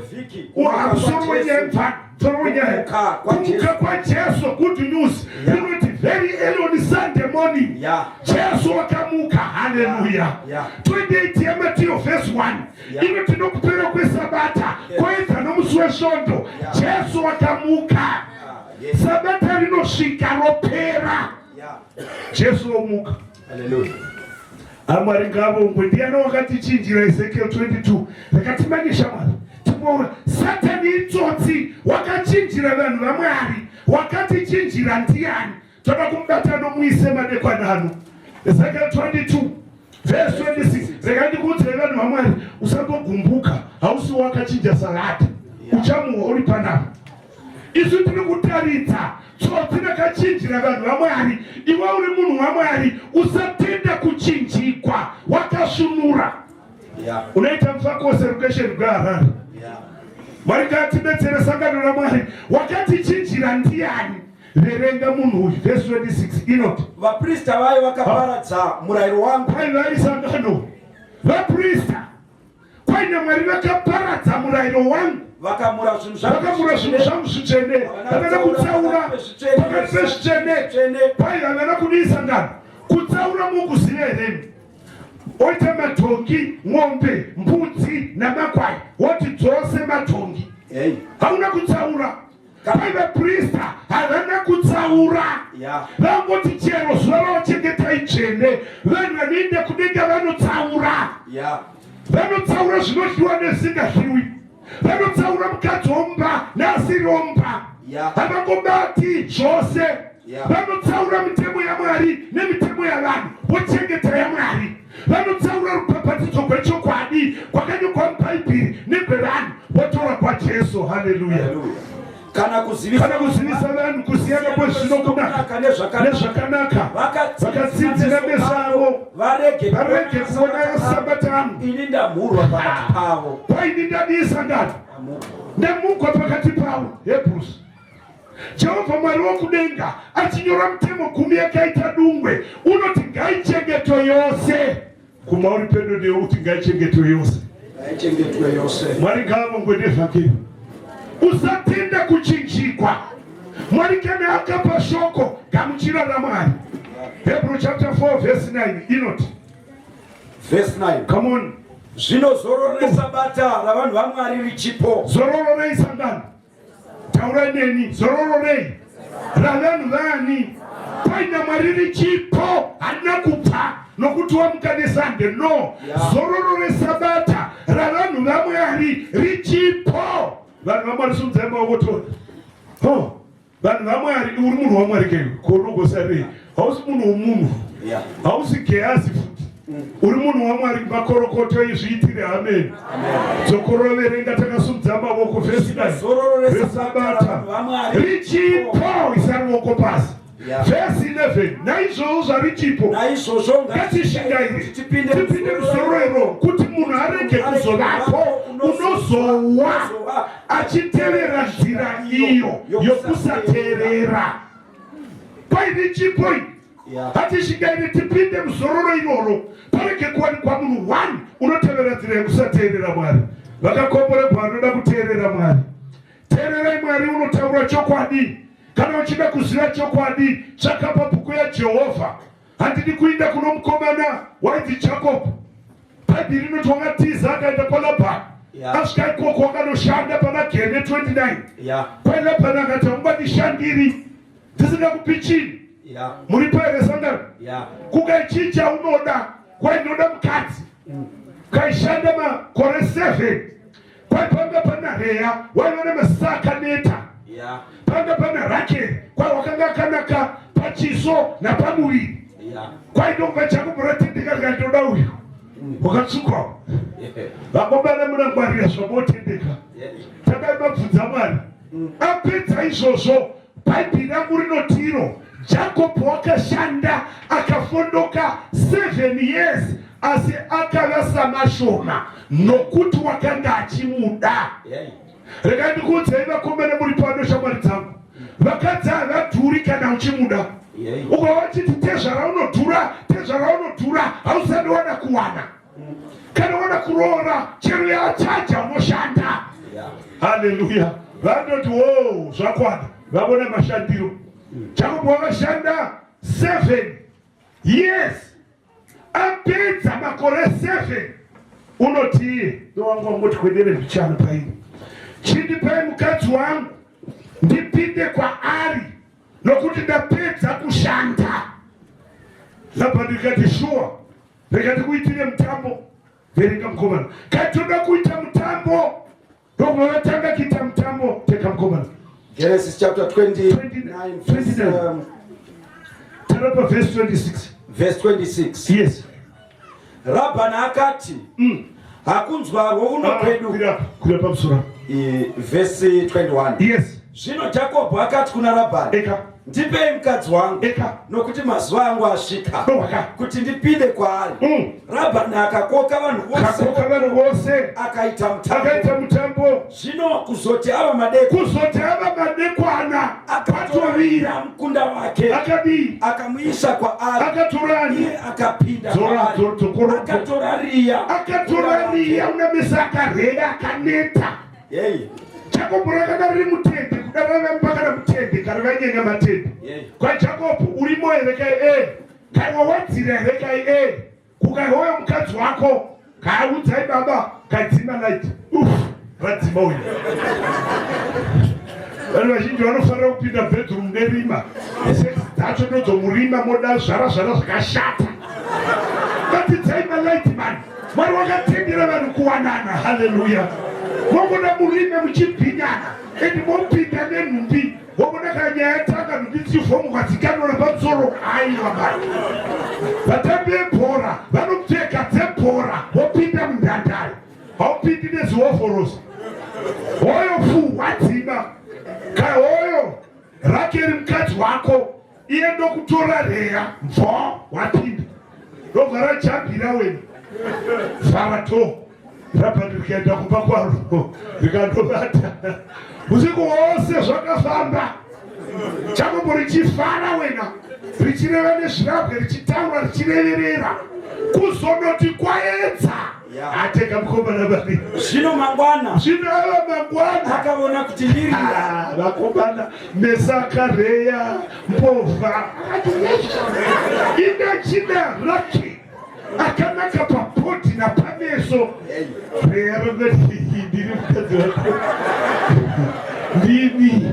musoro wenyaya musoro wenyaya kumuka kwaJesu. Good news inoti very early on Sunday morning Jesu wakamuka. Haleluya. 28 yaMateo verse 1 inoti nokupera kwesabata kwaedza nomusi wesvondo Jesu wakamuka. Sabata rinosvika ropera, Jesu omuka. Amwari ngavongwe. Ndiani wakatichinjira? Ezekiel 22 rakatimanyisha Mwari timoona Satani itsotsi, wakachinjira vanhu vaMwari. Wakatichinjira ndiani? Toda kumubata nomuise madekwanano. Ezekiel 22 verse 26. Rega ndikuudzei vanhu. Vanhu vaMwari, usambogumbuka, hausi wakachinja salad, uchamuhwa uri panapa. Isu tiri kutaridza tsotsi rakachinjira vanhu vaMwari. Iwe uri munhu waMwari, usatenda kuchinjikwa wakasvinura. Unoita mufakose rukesheni rweHarare. Mwari ngaatibetsere sangano raMwari. Wakatichinjira ndiani? Verenga munhu uyu vhesi 26 inoti vaprista vayo vakaparadza murayiro wangu. Kwai vari sangano vaprista kwaina Mwari vakaparadza murayiro wangu, vakamura zvinhu zvangu vakamura zvinhu zvangu zvitsvene, havana kutsaura pakati pezvitsvene. Kwai havana kudii sangano kutsaura mukuziva here? Oita madhongi, ng'ombe, mbudzi namakwai, woti dzose madhongi. Hauna kutsaura. Kwai vaprista havana kutsaura, vangoti chero zuva ravachengetai dzvene. Vanhu vanoenda kudenga vanotsaura, vanotsaura zvinodyiwa nezvisingadyiwi, vanotsaura mukadzi womba neasiri womba, havangobati zvose. Vanotsaura mitemo yaMwari nemitemo yavanhu, vochengeta yaMwari. Vanotsaura rubhabhatidzo gwechokwadi kwakanyorwa muBhaibheri negwevanhu, votora kwaJesu. Haleluya! Kana kuzivisa, kana kuzivisa vanhu kusiyana kwezvino kunaka nezvakanaka, vakatsinzina meso avo varege varege kuona sabata angu. Ini ndamhurwa pakati pavo. Kwaini ndadii sangano? Ndamugwa pakati pavo. Hebrews. Jehovha Mwari wokudenga achinyora mutemo gumi yakaita dungwe unoti ngaichengetwe yose. Kuma uri pedo newe uti ngaichengetwe yose. Ngaichengetwe yose. Mwari ngaavongwe nezvake. Usatenda kuchinjikwa. Mwari kana akapa shoko, gamuchira raMwari. Hebrew chapter 4 verse 9 inoti Verse 9. Come on. Zvino zororo resabata ravanhu vaMwari richipo. Zororo reisangano. Taurai neni, zororo rei ravanhu vani? Paina Mwari richipo, harina kubva nokuti wamuka nesande. No, zororo resabata ravanhu vaMwari richipo. Vanhu vaMwari, simudzai maoko tione. Oh, vanhu vaMwari, uri munhu waMwari keiwe kounogosarei? Hausi munhu womunhu, hausi Gehazi futi, uri munhu waMwari. Makorokoto, izviitire. Amen. Dzokorora, verenga takasumudza mavoko. Vhesi resabata richipo, isa ruoko pasi. Vhesi 11, naizvozvo zvarichipo, naizvozvo ngatishingaire tipinde muzororo iro, kuti munhu arege kuzovapo unozowa achitevera nzira iyo yokusateerera. Paine chipo iyi, ngatishingaire tipinde muzororo iroro, parege kuwanikwa munhu one unotevera nzira yekusateerera Mwari. Vakakomborerwa vanoda kuteerera Mwari. Teererai Mwari, unotaura chokwadi. Kana uchida kuziva chokwadi, tsvaka pabhuku yaJehovha. Handidi kuinda kuno mukomana wainzi Jacob. Bhaibheri rinoti wakatiza akaenda kwaLabhani. Asvika ikoko wakanoshanda pana Gene 29. Kwai Labhani akati, haungatishandiri ndisingakupi chinhu. Muri here sangano? Kukai chii chaunoda? Kwai ndinoda mukadzi. Kaishanda makore 7. Kwai panga pana Reya waiva nemasa akaneta. Panga pana Rakeri, kwai wakanga akanaka pachiso napamuviri. Kwai ndobva Jakobho ratendeka rikati, ndoda uyu wakatsvukwa. Vakomana, munangwarira zvamotendeka. Tangai mabvunza Mwari. Apedza izvozvo, Bhaibheri rangu rinotiro Jakobho wakashanda akafondoka 7 years, asi akava samashoma nokuti wakanga achimuda. Regai ndikuudzei, vakomana muri pano, shamwari dzangu, vakadzi havadhuri kana uchimuda. Ukava wachiti tezvara unodhura, tezvara unodhura, hausati wada kuwana. Kana wada kuroora, chero yachaja unoshanda. Haleluya! Vanoti wo zvakwana, vavona mashandiro. Jakobho wakashanda 7 years. Apedza makore 7, unotiye ndowangu wangoti kwedere mbichana paini, chindipai mukadzi wangu ndipinde kwaari nokuti ndapedza kushanda. Labhani rikati, shuwa, rega ndikuitire mutambo. Verenga mukomana. Katoda kuita mutambo, ndobva vatanga kuita mutambo. Teka mukomana. Genesis chapter 29 verse, 29. Tarapa verse 26. Verse 26. Yes. Rabhani akati, Hakunzwarwo uno kwedu. Kwira pamusoro. Vhesi 21. Yes. Zvino Jakobho akati kuna Rabhani, Eka. Ndipei mukadzi wangu, Eka. nokuti mazuva angu asvika Eka. kuti ndipinde kwaari. Rabhani akakoka vanhu vose, Akakoka vanhu vose, akaita mutambo. Akaita mutambo. Zvino kuzoti ava madeko, Kuzoti ava madekwana, akatovira mukunda wake. Akadii? Akamuisa kwaari. Akatorani? Iye akapinda Dzora, kwaari. Akatora Riya. Akatora Riya una mese akareba akaneta. Yei. Jakobho rakanga riri mutende, kuda vaiva mupakana mutende, kare vainyenga matende. Yei. KwaJakobho, urimo here kai e? Kai wawadzira here kai e? Kukaihoyo mukadzi wako, kaiudzai baba, kaidzima light. Uf, radzima uyu. Vanhu vazhinji vanofanira kupinda bedroom nerima. Sex dzacho ndodzomurima, moda zvara zvara zvakashata. Batidzai malight man. Mwari wakatendera vanhu kuwanana. Haleluya. Mongoda murime muchibhinyana and mopinda nenhumbi. Wogona kana nyaya yatanga nhumbi dzichivhomuka dzikanora pamusoro. Aiwa mani. Vatambi vebhora vanopfeka dzebhora vopinda munhandare. Haupindi nezihovhorosi. Hoyo fu wadzima. Kahoyo Rakeri mukadzi wako iye ndokutora Reya mvo wapinda. Ndobva rajambira wena. Vhara to. Rabhani rikaenda kumba kwaro rikandovata. Usiku hwose zvakafamba. Jakobho richifara wena, richireva nezvirabwe, richitaura, richireverera. Kuzonoti kwaedza. Ateka mukomana bani. Zvino mangwana. Zvino ava mangwana. Akaona kuti ndiri. Ah, vakomana mesaka Reya mbovha. Ina china raki. Akanaka papoti napameso. Reya rakati ndiri mukadzi wako. Ndini.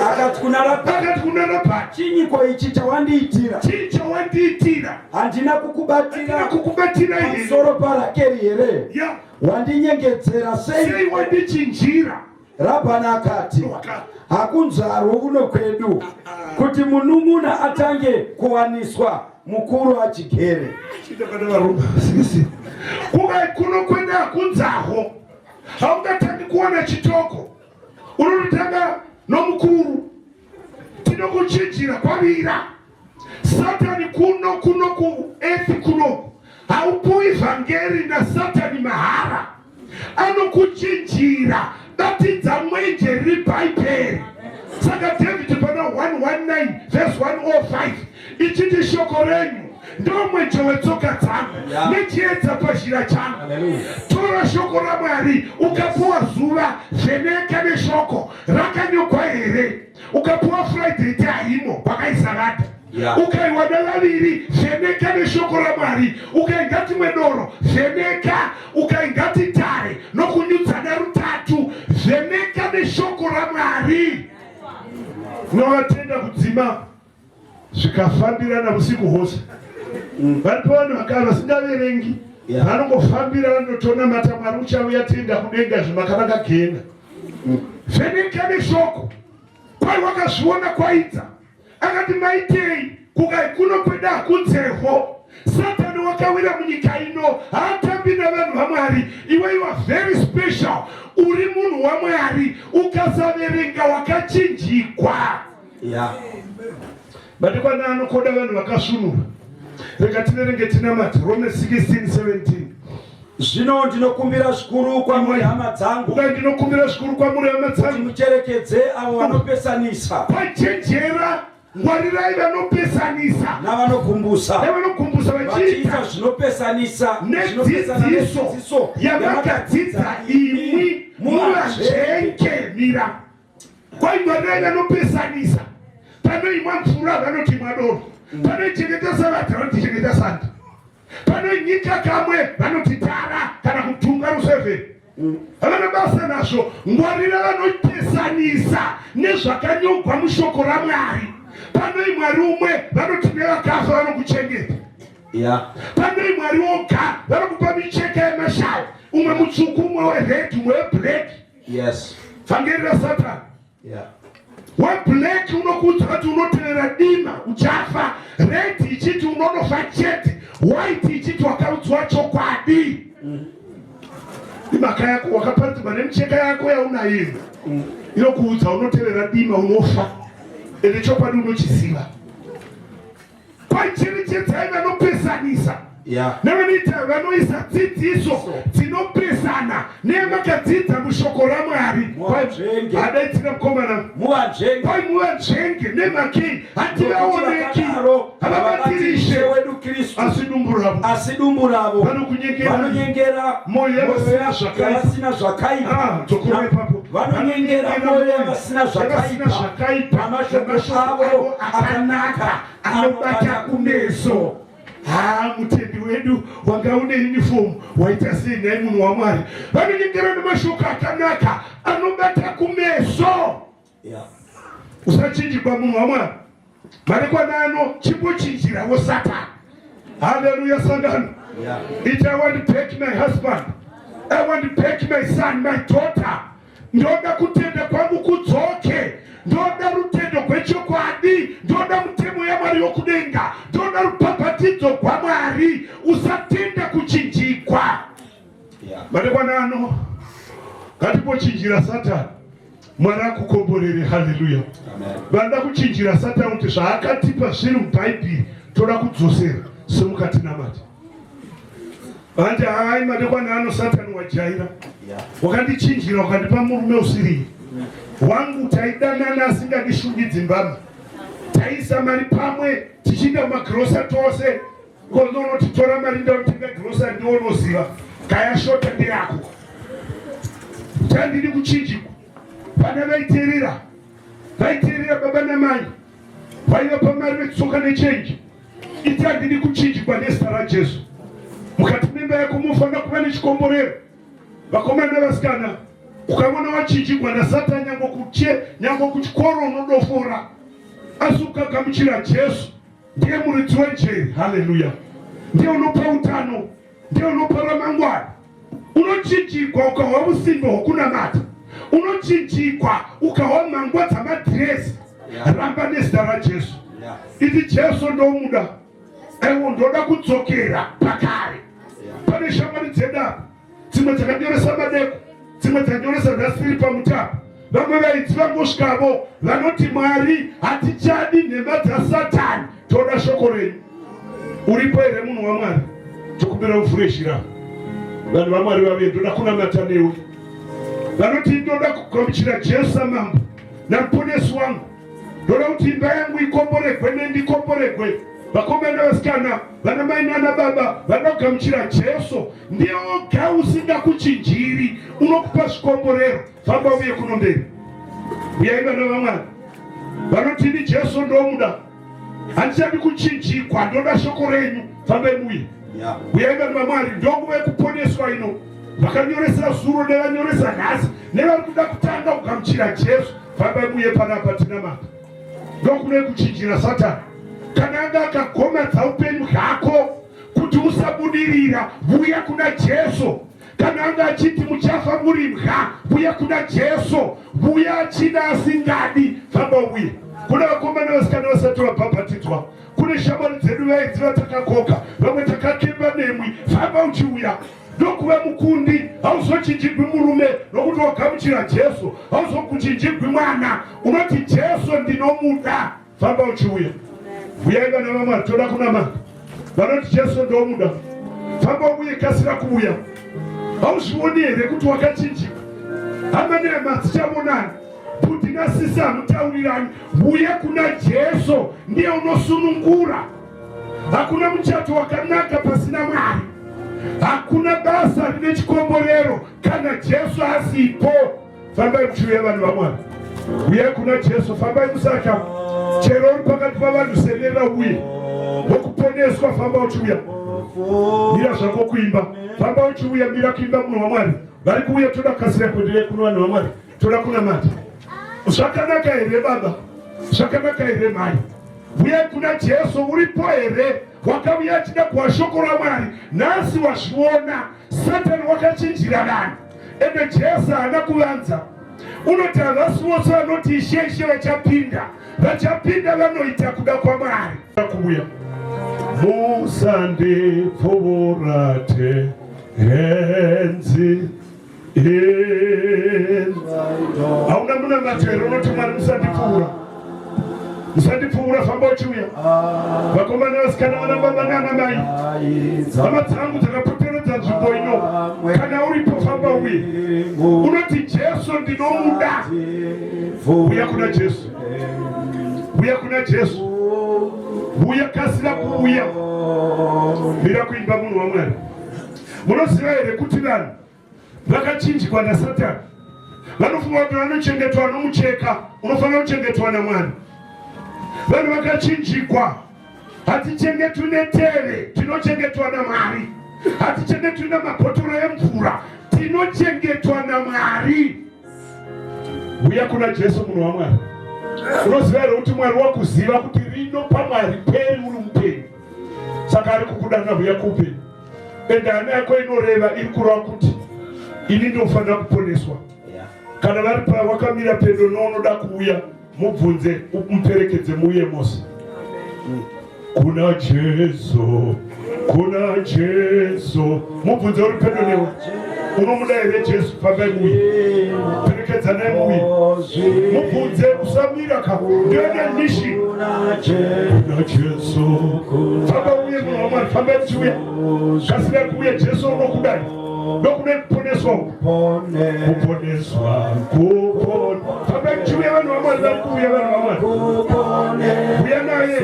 Akati kuna Rabhani, Akati kuna Rabhani, chinyiko ichi chawandiitira? Chii chawandiitira? Handina kukubatira Handina kukubatira here? pamusoro paRakeri here? Ya. Wandinyengedzera sei? Sei wandichinjira? Rabhani akati, Waka. Hakunzarwo kuno kwedu kuti munun'una atange kuwaniswa mukuru achigere. Chinda kana varume sisi. Kukai kuno kwenda hakunzaho. Haungatangi kuwana chitoko. Unototanga nomukuru. Tinokuchinjira kwavira. Satani kuno kuno ku earth kuno. Haupuwi vhangeri naSatani mahara. Anokuchinjira. Batidza mwenje riri Bhaibheri. Saka David pana 119 verse 105 ichiti shoko renyu ndo mwenje wetsoka dzangu nechiedza pazhira changu. Tora shoko raMwari. Ukapuwa zuva, vheneka neshoko rakanyogwa here. Ukapuwa Friday ti haimo kwakaisavada. Ukaiwa nevaviri, vheneka neshoko raMwari. Ukaingati mwedoro, vheneka. Ukaingati tare nokunyudzana rutatu, vheneka neshoko raMwari. Unovatenda kudzima zvikafambirana usiku hwose. Varipo vanhu vakava vasingaverengi, vanongofambirana notonamata Mwari uchauya tienda kudenga zvimakanaka gena. Vheneka neshoko. Kwai wakazviona kwaidza. Akati maitei kukai kuno kweda hakunzeho. Satani wakawira munyika ino, haatambi navanhu vaMwari. Iwe you are very special, uri munhu waMwari. Ukasaverenga wakachinjikwa. Madekwana anokoda vanhu vakasvinura. Rega tiverenge tinamate. Romans 16:17. Zvino ndinokumbira zvikuru kwamuri hama dzangu. Kudai ndinokumbira zvikuru kwamuri hama dzangu. Mucherekedze avo vanopesanisa. Kwachenjera, ngwarirai vanopesanisa. Navanogumbusa. Navanogumbusa vachiita zvinopesanisa. Nedzidziso yamakadzidza imwi muvazvenge mira. Kwaingwarirai vanopesanisa. Panoimwa mvura vanoti imwa doro. Panoichengeta savata vanoti chengeta sanda. Panonyika kamwe vanoti tara kana kutunga rusevheni. Havana basa nazvo. Ngwarira vanopesanisa nezvakanyogwa mushoko raMwari. Panoi Mwari umwe vanoti nevakafa vanokuchengeta. Panoi Mwari woga vanokupa micheka yemashawa, umwe mutsvuku, umwe wered, umwe weblack. Vhangeri raSatani. Weblack unokuudza kuti unotevera dima uchafa, red ichiti unonofa chete. Waiti ichiti wakaudzwa chokwadi. Imhaka yako wakaparidzirwa nemicheka yako yaunayo inokuudza unotevera dima unofa, ende chokwadi unochiziva. Kwacherechedzai vanopesanisa nevanoita vanoisa dzidziso dzinopesana neyamakadzidza mushoko raMwari. Adaidzira mukomana kwai muvanzvenge nemakei hativaoneki, havabatirisi asi dumbu ravo, asi dumbu ravo vanonyengera mwoyo yavasina zvakaipa. Ah, dzokora ipapo. Vanonyengera mwoyo yavasina zvakaipa namashoko avo akanaka anobata kumeso. Ha, mutendi wedu wanga une uniform waita sei nhai munhu waMwari? Vanonyengera nemashoko akanaka anobata kumeso. Usachinjikwa munhu waMwari. Madekwana ano chimbochinjirawo Satani. Haleluya sangano. It I want to back my husband. I want to back my son, my daughter. Ndoda kutenda kwangu kudzoke. Ndoda rutendo gwechokwadi. Ndoda mutemo yaMwari yokudenga. Ndoda rubhabhatidzo gwaMwari. Usatenda kuchinjikwa. Madekwana ano ngatimbochinjira Satani. Mwari akukomborere. Haleluya. Vanoda kuchinjira Satani kuti zvaakatipa zviri muBhaibheri toda kudzosera semukatinamata. Vanti hai madekwana ano Satani wajaira. Wakandichinjira ukandipa murume usiri wangu. Taidanana asingandishungidzi mbama. Taisa mari pamwe tichienda kumagirosa tose. Kononoti tora mari ndautenga girosa ndionoziva kaya shota ndeyako. Chandidi kuchinjikwa. Vana vaiteerera. Vaiteerera baba namai. Vaivapa mari vetsoka nechenji. Iti handidi kuchinjikwa nezita raJesu. Mukati memba yako munofanira kuva nechikomborero. Vakomana nevasikana, ukaona wachinjikwa naSatani nyange kuche nyange kuchikoro unodofora. Asi ukagamuchira Jesu ndiye muridzi wejeri. Haleluya. Ndiye unopa utano, ndiye unopa ramangwana. Unochinjikwa ukahwa usimbe hwokunamata. Unochinjikwa ukahwa mhangwa dzamadhirezi. Ramba nezita raJesu. Iti Jesu ndomuda. Aiwa ndoda kudzokera pakare. Pane shamwari dzedu apa, dzimwe dzakanyoresa madeko, dzimwe dzanyoresa nhasi tiri pamutapo. Vamwe vaidzi vangosvikavo vanoti Mwari hatichadi nhema dzaSatani, toda shoko renyu. Uripo here munhu waMwari? Tokumbira uvhure zhira. Vanhu vaMwari vave ndoda kunamata newe. Vanoti ndoda kugamuchira Jesu samambo namuponesi wangu. Ndoda kuti imba yangu ikomboregwe nendikomboregwe. Vakomana nevasikana, vana mai nana baba vanoda kugamuchira Jesu. Ndiye oga usingakuchinjiri, unokupa zvikomborero. Famba uye kuno mberi. Uyai vana vaMwari. Vanoti ini Jesu ndomuda. Handichadi kuchinjikwa, ndoda shoko renyu. Fambai muye. Uyai vanhu vaMwari, ndonguva yekuponeswa ino. Vakanyoresa zuro nevanyoresa nhasi nevari kuda kutanga kugamuchira Jesu. Fambai muye panapa tinamata. Ndokune kuchinjira Satani. Kana anga akagomadza upenyu hwako kuti usabudirira, vuya kuna Jesu. Kana anga achiti muchafa muri mbwa, vuya kuna Jesu. Vuya achida asingadi, famba uye. Kuna vakomana vasikana vasati vabhabhatidzwa, kune shamwari dzedu vaidzi vatakakoka, vamwe takakemba nemwi, famba uchiuya. Ndokuva mukundi, hauzochinjigwi murume nokuti wagamuchira Jesu, hauzokuchinjigwi mwana, unoti Jesu ndinomuda. Famba uchiuya. Uyai vana vaMwari, toda kunamata. Vanoti Jesu ndomuda. Famba uye, kasira kuuya. Hauzvioni here kuti wakachinjika? Hama nehama dzichavonani. Bhuti nasisi hamutaurirani. Uya kuna Jesu, ndiye unosunungura. Hakuna muchato wakanaka pasina Mwari. Hakuna basa rine chikomborero kana Jesu asipo. Fambai muchiuya vanhu vaMwari. Uyai kuna Jesu, fambai musatya. Chero uri pakati pavanhu severera uye wokuponeswa, famba uchiuya. Mira zvako kuimba. Famba uchiuya, mira kuimba munhu waMwari. Vari kuuya, toda kukasira kuenderei kuno vanhu vaMwari. Toda kunamata. Zvakanaka here baba? Zvakanaka here mai? Uyai kuna Jesu, uripo here? Wakauya achida kuwa shoko raMwari, nhasi wazviona. Satani wakachinjira vanhu, ende Jesu haana kuvanza. Unoti havasi vose vanoti Ishe Ishe vachapinda, vachapinda vanoita kuda kwaMwari. Kuuya. Musandipfuura tenzi. Hauna munamato here unoti Mwari musandipfuura? Musandipfuura, famba uchiuya. Vakomana, vasikana, vana baba nana mai, hama dzangu dzakapoteredza nzvimbo ino, kana uripo famba uye. Unoti Jesu ndinomuda, uya kuna Jesu, uya kuna Jesu, uya, kasira kuuya. Mira kuimba, munhu waMwari. Munoziva here kuti vanhu vakachinjikwa naSatani vanofunga kuti vanochengetwa nomucheka unofanira kuchengetwa naMwari? Vanhu vakachinjikwa. Hatichengetwi neteve, tinochengetwa naMwari. Hatichengetwi namabhotoro emvura, tinochengetwa naMwari. Uya kuna Jesu, munhu waMwari. Unoziva here kuti Mwari wakuziva kuti rino pamwari peri uri mupenyu? Saka ari kukudana, huya kuupenyu. Ende hana yako inoreva, iri kureva kuti ini ndinofanira kuponeswa. Kana vari pa wakamira pedo nounoda kuuya, mubvunze, umuperekedze, muuye mose kuna Jesu, kuna Jesu. Mubvunze uri pedo newe, unomuda here Jesu? Fambai muuye, perekedzanai muuye. Mubvunze, usamira ka, ndione nishi kuna Jesu. Famba uye, munhu waMwari, fambai muchiuya, kasira kuuya. Jesu unokudai, ndokuda kuponeswa uku, kuponeswa. Fambai muchiuya, vanhu vaMwari vari kuuya. Vanhu vaMwari, uya naye,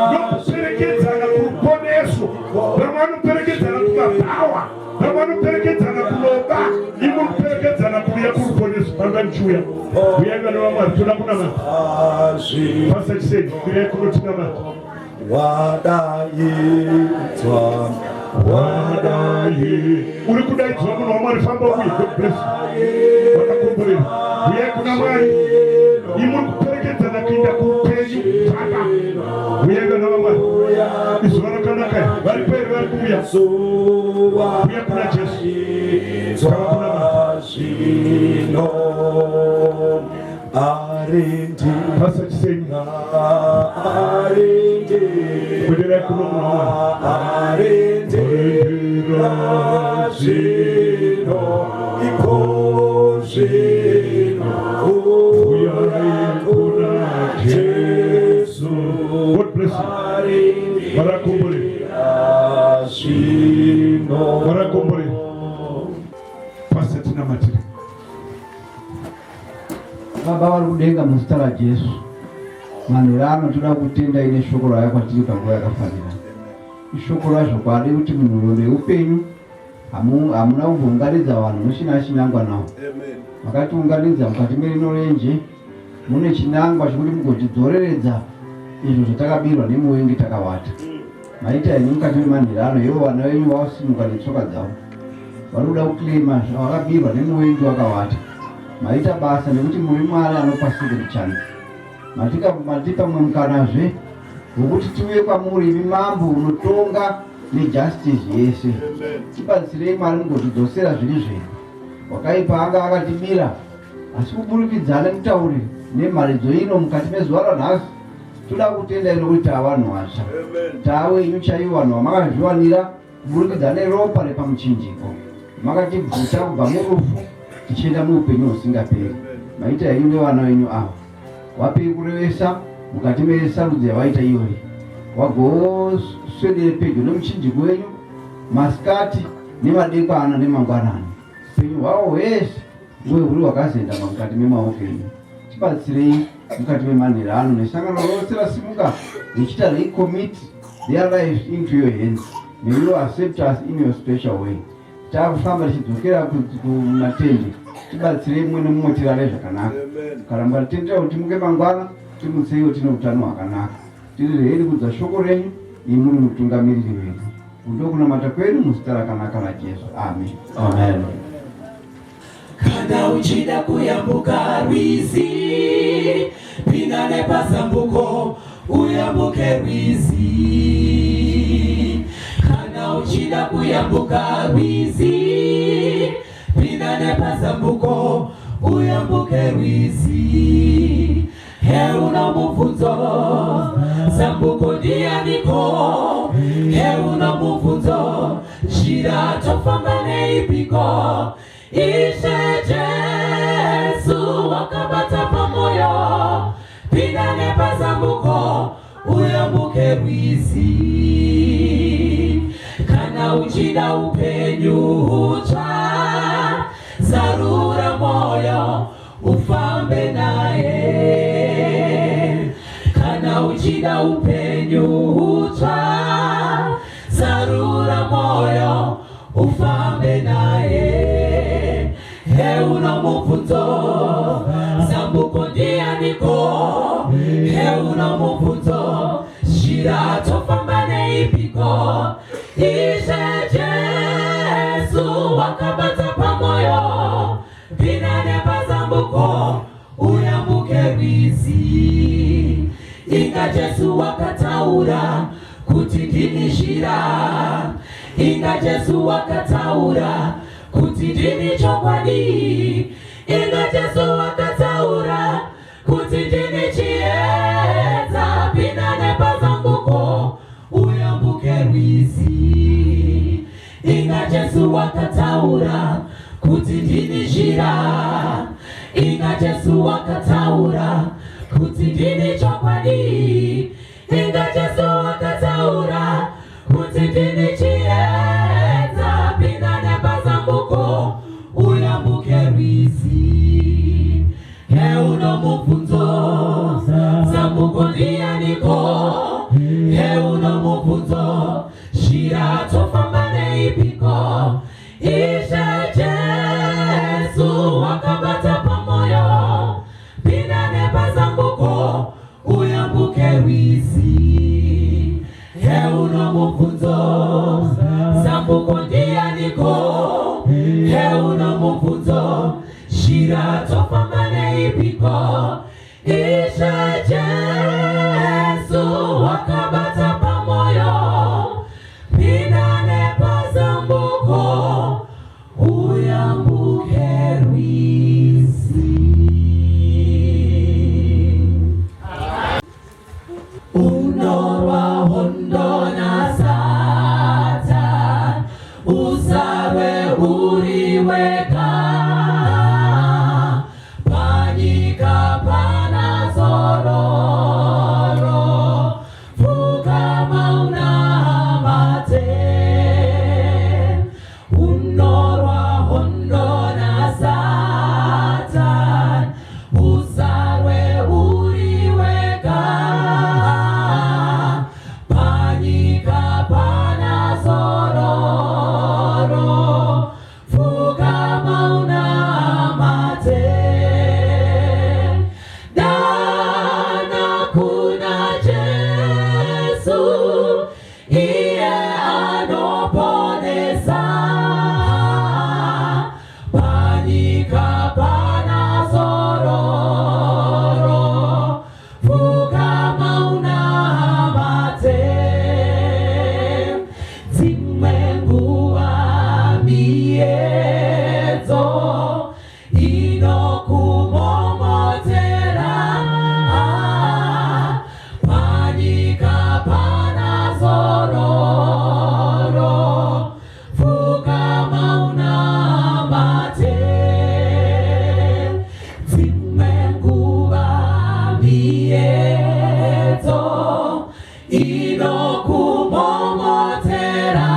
ndokuperekedzana kuruponeso. Vamwe vanoperekedzana kumabhawa, vamwe vanoperekedzana kunoba, imwe kuperekedzana kuuya kuruponeso. Fambai muchiuya, uyai vana vaMwari, toda kunamata. Pastor Chiseni, kwirai kuno tinamata. Wadaidzwa. Wadai uri kudaidzwa, munhu waMwari, famba uye. God bless you. Wakakomborera, uyai kuna Mwari. Imuri kuperekedzana kuinda kuupenyu. Famba, uyai vana vaMwari, izuva rakanaka iri. Varipo here vari kuuya? Uya kuna Jesu. Tava kunamata. Zvino arindi. Pastor Chiseni, arindi. Kwederai kuno, munhu waMwari. Arindira zvino, iko zvino. Uyai kuna Jesu. God bless you. Varakomborera. Zvino. Varakomborera. Pastor, tinamatire. Baba vari kudenga, muzita raJesu, manheru ano toda kutendai neshoko rauya kwatiri panguva yakafanira. Ishoko razvokwadi kuti munhoroondo yeupenyu hamuna kumbounganidza vanhu musina chinangwa navo. Makatiunganidza mukati merino renje mune chinangwa chekuti mugotidzoreredza izvo zvatakabirwa nemuvengi takavata. Maita henyu mukati memanheru ano. Ivo vana venyu vasimuka netsoka dzavo, vari kuda kuclaima zvavakabirwa nemuvengi wakavata. Maita basa nekuti muri Mwari anopa second chance. Matipa mumwe mukanazve wekuti tiuye kwamuri, imi Mambo unotonga nejustice yese. Tibatsirei, Mwari, mugotidzosera zviri zvedu. Wakaipa anga akatibira, asi kuburikidza nemutauri nemharidzo ino mukati mezuva ranhasi, toda kutenda nokuti tava vanhu vatsva, tava wenyu chaivo, vanhu vamakazviwanira kuburikidza neropa repamuchinjiko. Makatibvuta kubva murufu tichienda muupenyu husingaperi. Maita henyu nevana venyu ava. Wapei kurevesa mukati mesarudzo yavaita iyoyi, wagoswedere pedyo nemuchinjiko wenyu masikati nemadekwana nemangwanani. Upenyu hwavo hwese uye huri hwakazendama mukati memaoko enyu. Tibatsirei mukati memanheru ano nesangano rose rasimuka richiita recommit their lives into your hands. May you accept us in your special way. Taakufamba tichidzokera kumatende, tibatsirei mumwe nemumwe tirare zvakanaka. Kana mukatitendera kuti timuke mangwana, timutseiwo tine utano hwakanaka, tiri ready kudza shoko renyu. Imi muri mutungamiriri wedu. Ndokunamata kwedu muzita rakanaka raJesu, amen. Amen. Kana uchida kuyambuka rwizi, pinda nepazambuko uyambuke rwizi. Kana uchida kuyambuka rwizi, pinda nepazambuko uyambuke rwizi. Heuno mubvunzo. Zambuko ndianiko? Heuno mubvunzo, nzira tofamba neipiko? Ishe Jesu wakabata pamoyo, pinda nepazambuko uyambuke rwizi. Kana uchida upenyu hutsva, zarura moyo ufambe naye. Kana uchida upenyu hutsva, zarura moyo ufambe naye. Heuno mubvunzo, zambuko ndianiko? Heuno mubvunzo, nzira tofamba neipiko? Ishe Jesu wakabata pamoyo, pinda nepazambuko uyambuke rwizi. Inga Jesu wakataura kuti ndini nzira, inga Jesu wakataura kuti ndini chokwadi, inga Jesu wakataura kuti ndini chiedza. Pinda nepazambuko uyambuke rwizi. Inga Jesu wakataura kuti ndini nzira, inga Jesu wakataura kuti ndini chokwadi, inga Jesu wakataura kuti ndini chiedza. Pinda nepazambuko uyambuke rwizi. Heuno mubvunzo, zambuko ndianiko? Heuno mubvunzo, nzira tofamba neipiko? Ishe Jesu wakabata pamoyo, pinda nepazambuko uyambuke rwizi. Heuno mubvunzo, zambuko ndianiko? Heuno mubvunzo, nzira tofamba neipiko? Ishe Jesu wakabata pamoyo, pinda nepazambuko uyambuke rwizi. Unorwa hondo naSatan, usarwe uri wega. Panyika pana zororo, pfugama unamate. Unorwa hondo naSatan, usarwe uri wega. Panyika pana zororo, pfugama unamate. Dana kuna Jesu, iye anoponesa. Panyika pana zororo, pfugama unamate. Dzimwe nguva miedzo inokumomotera, panyika pana zororo, pfugama unamate. Dzimwe nguva miedzo inokumomotera,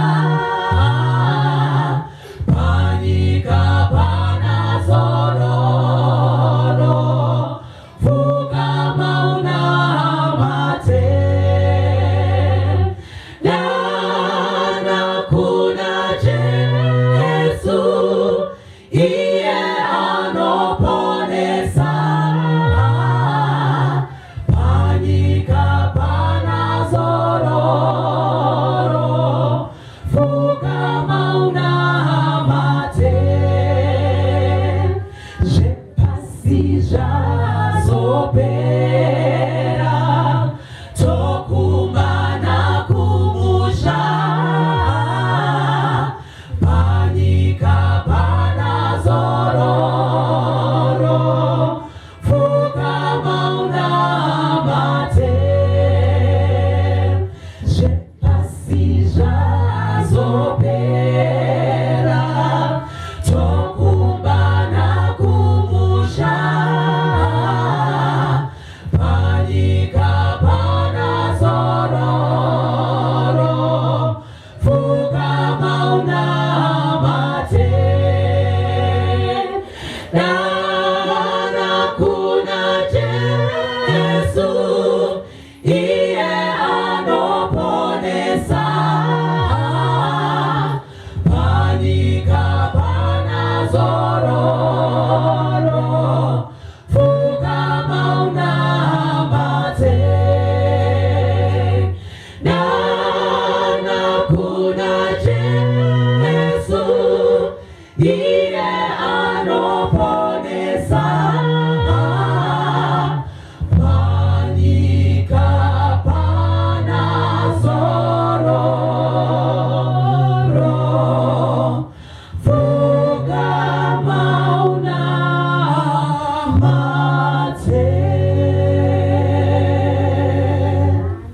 panyika pana zororo, pfugama unamate. Dana kuna Jesu, iye anoponesa. Panyika pana zororo, pfugama unamate. Zvepasi zvazopera, tokumbana kumusha. Panyika pana zororo, pfugama unamate. Dzoka.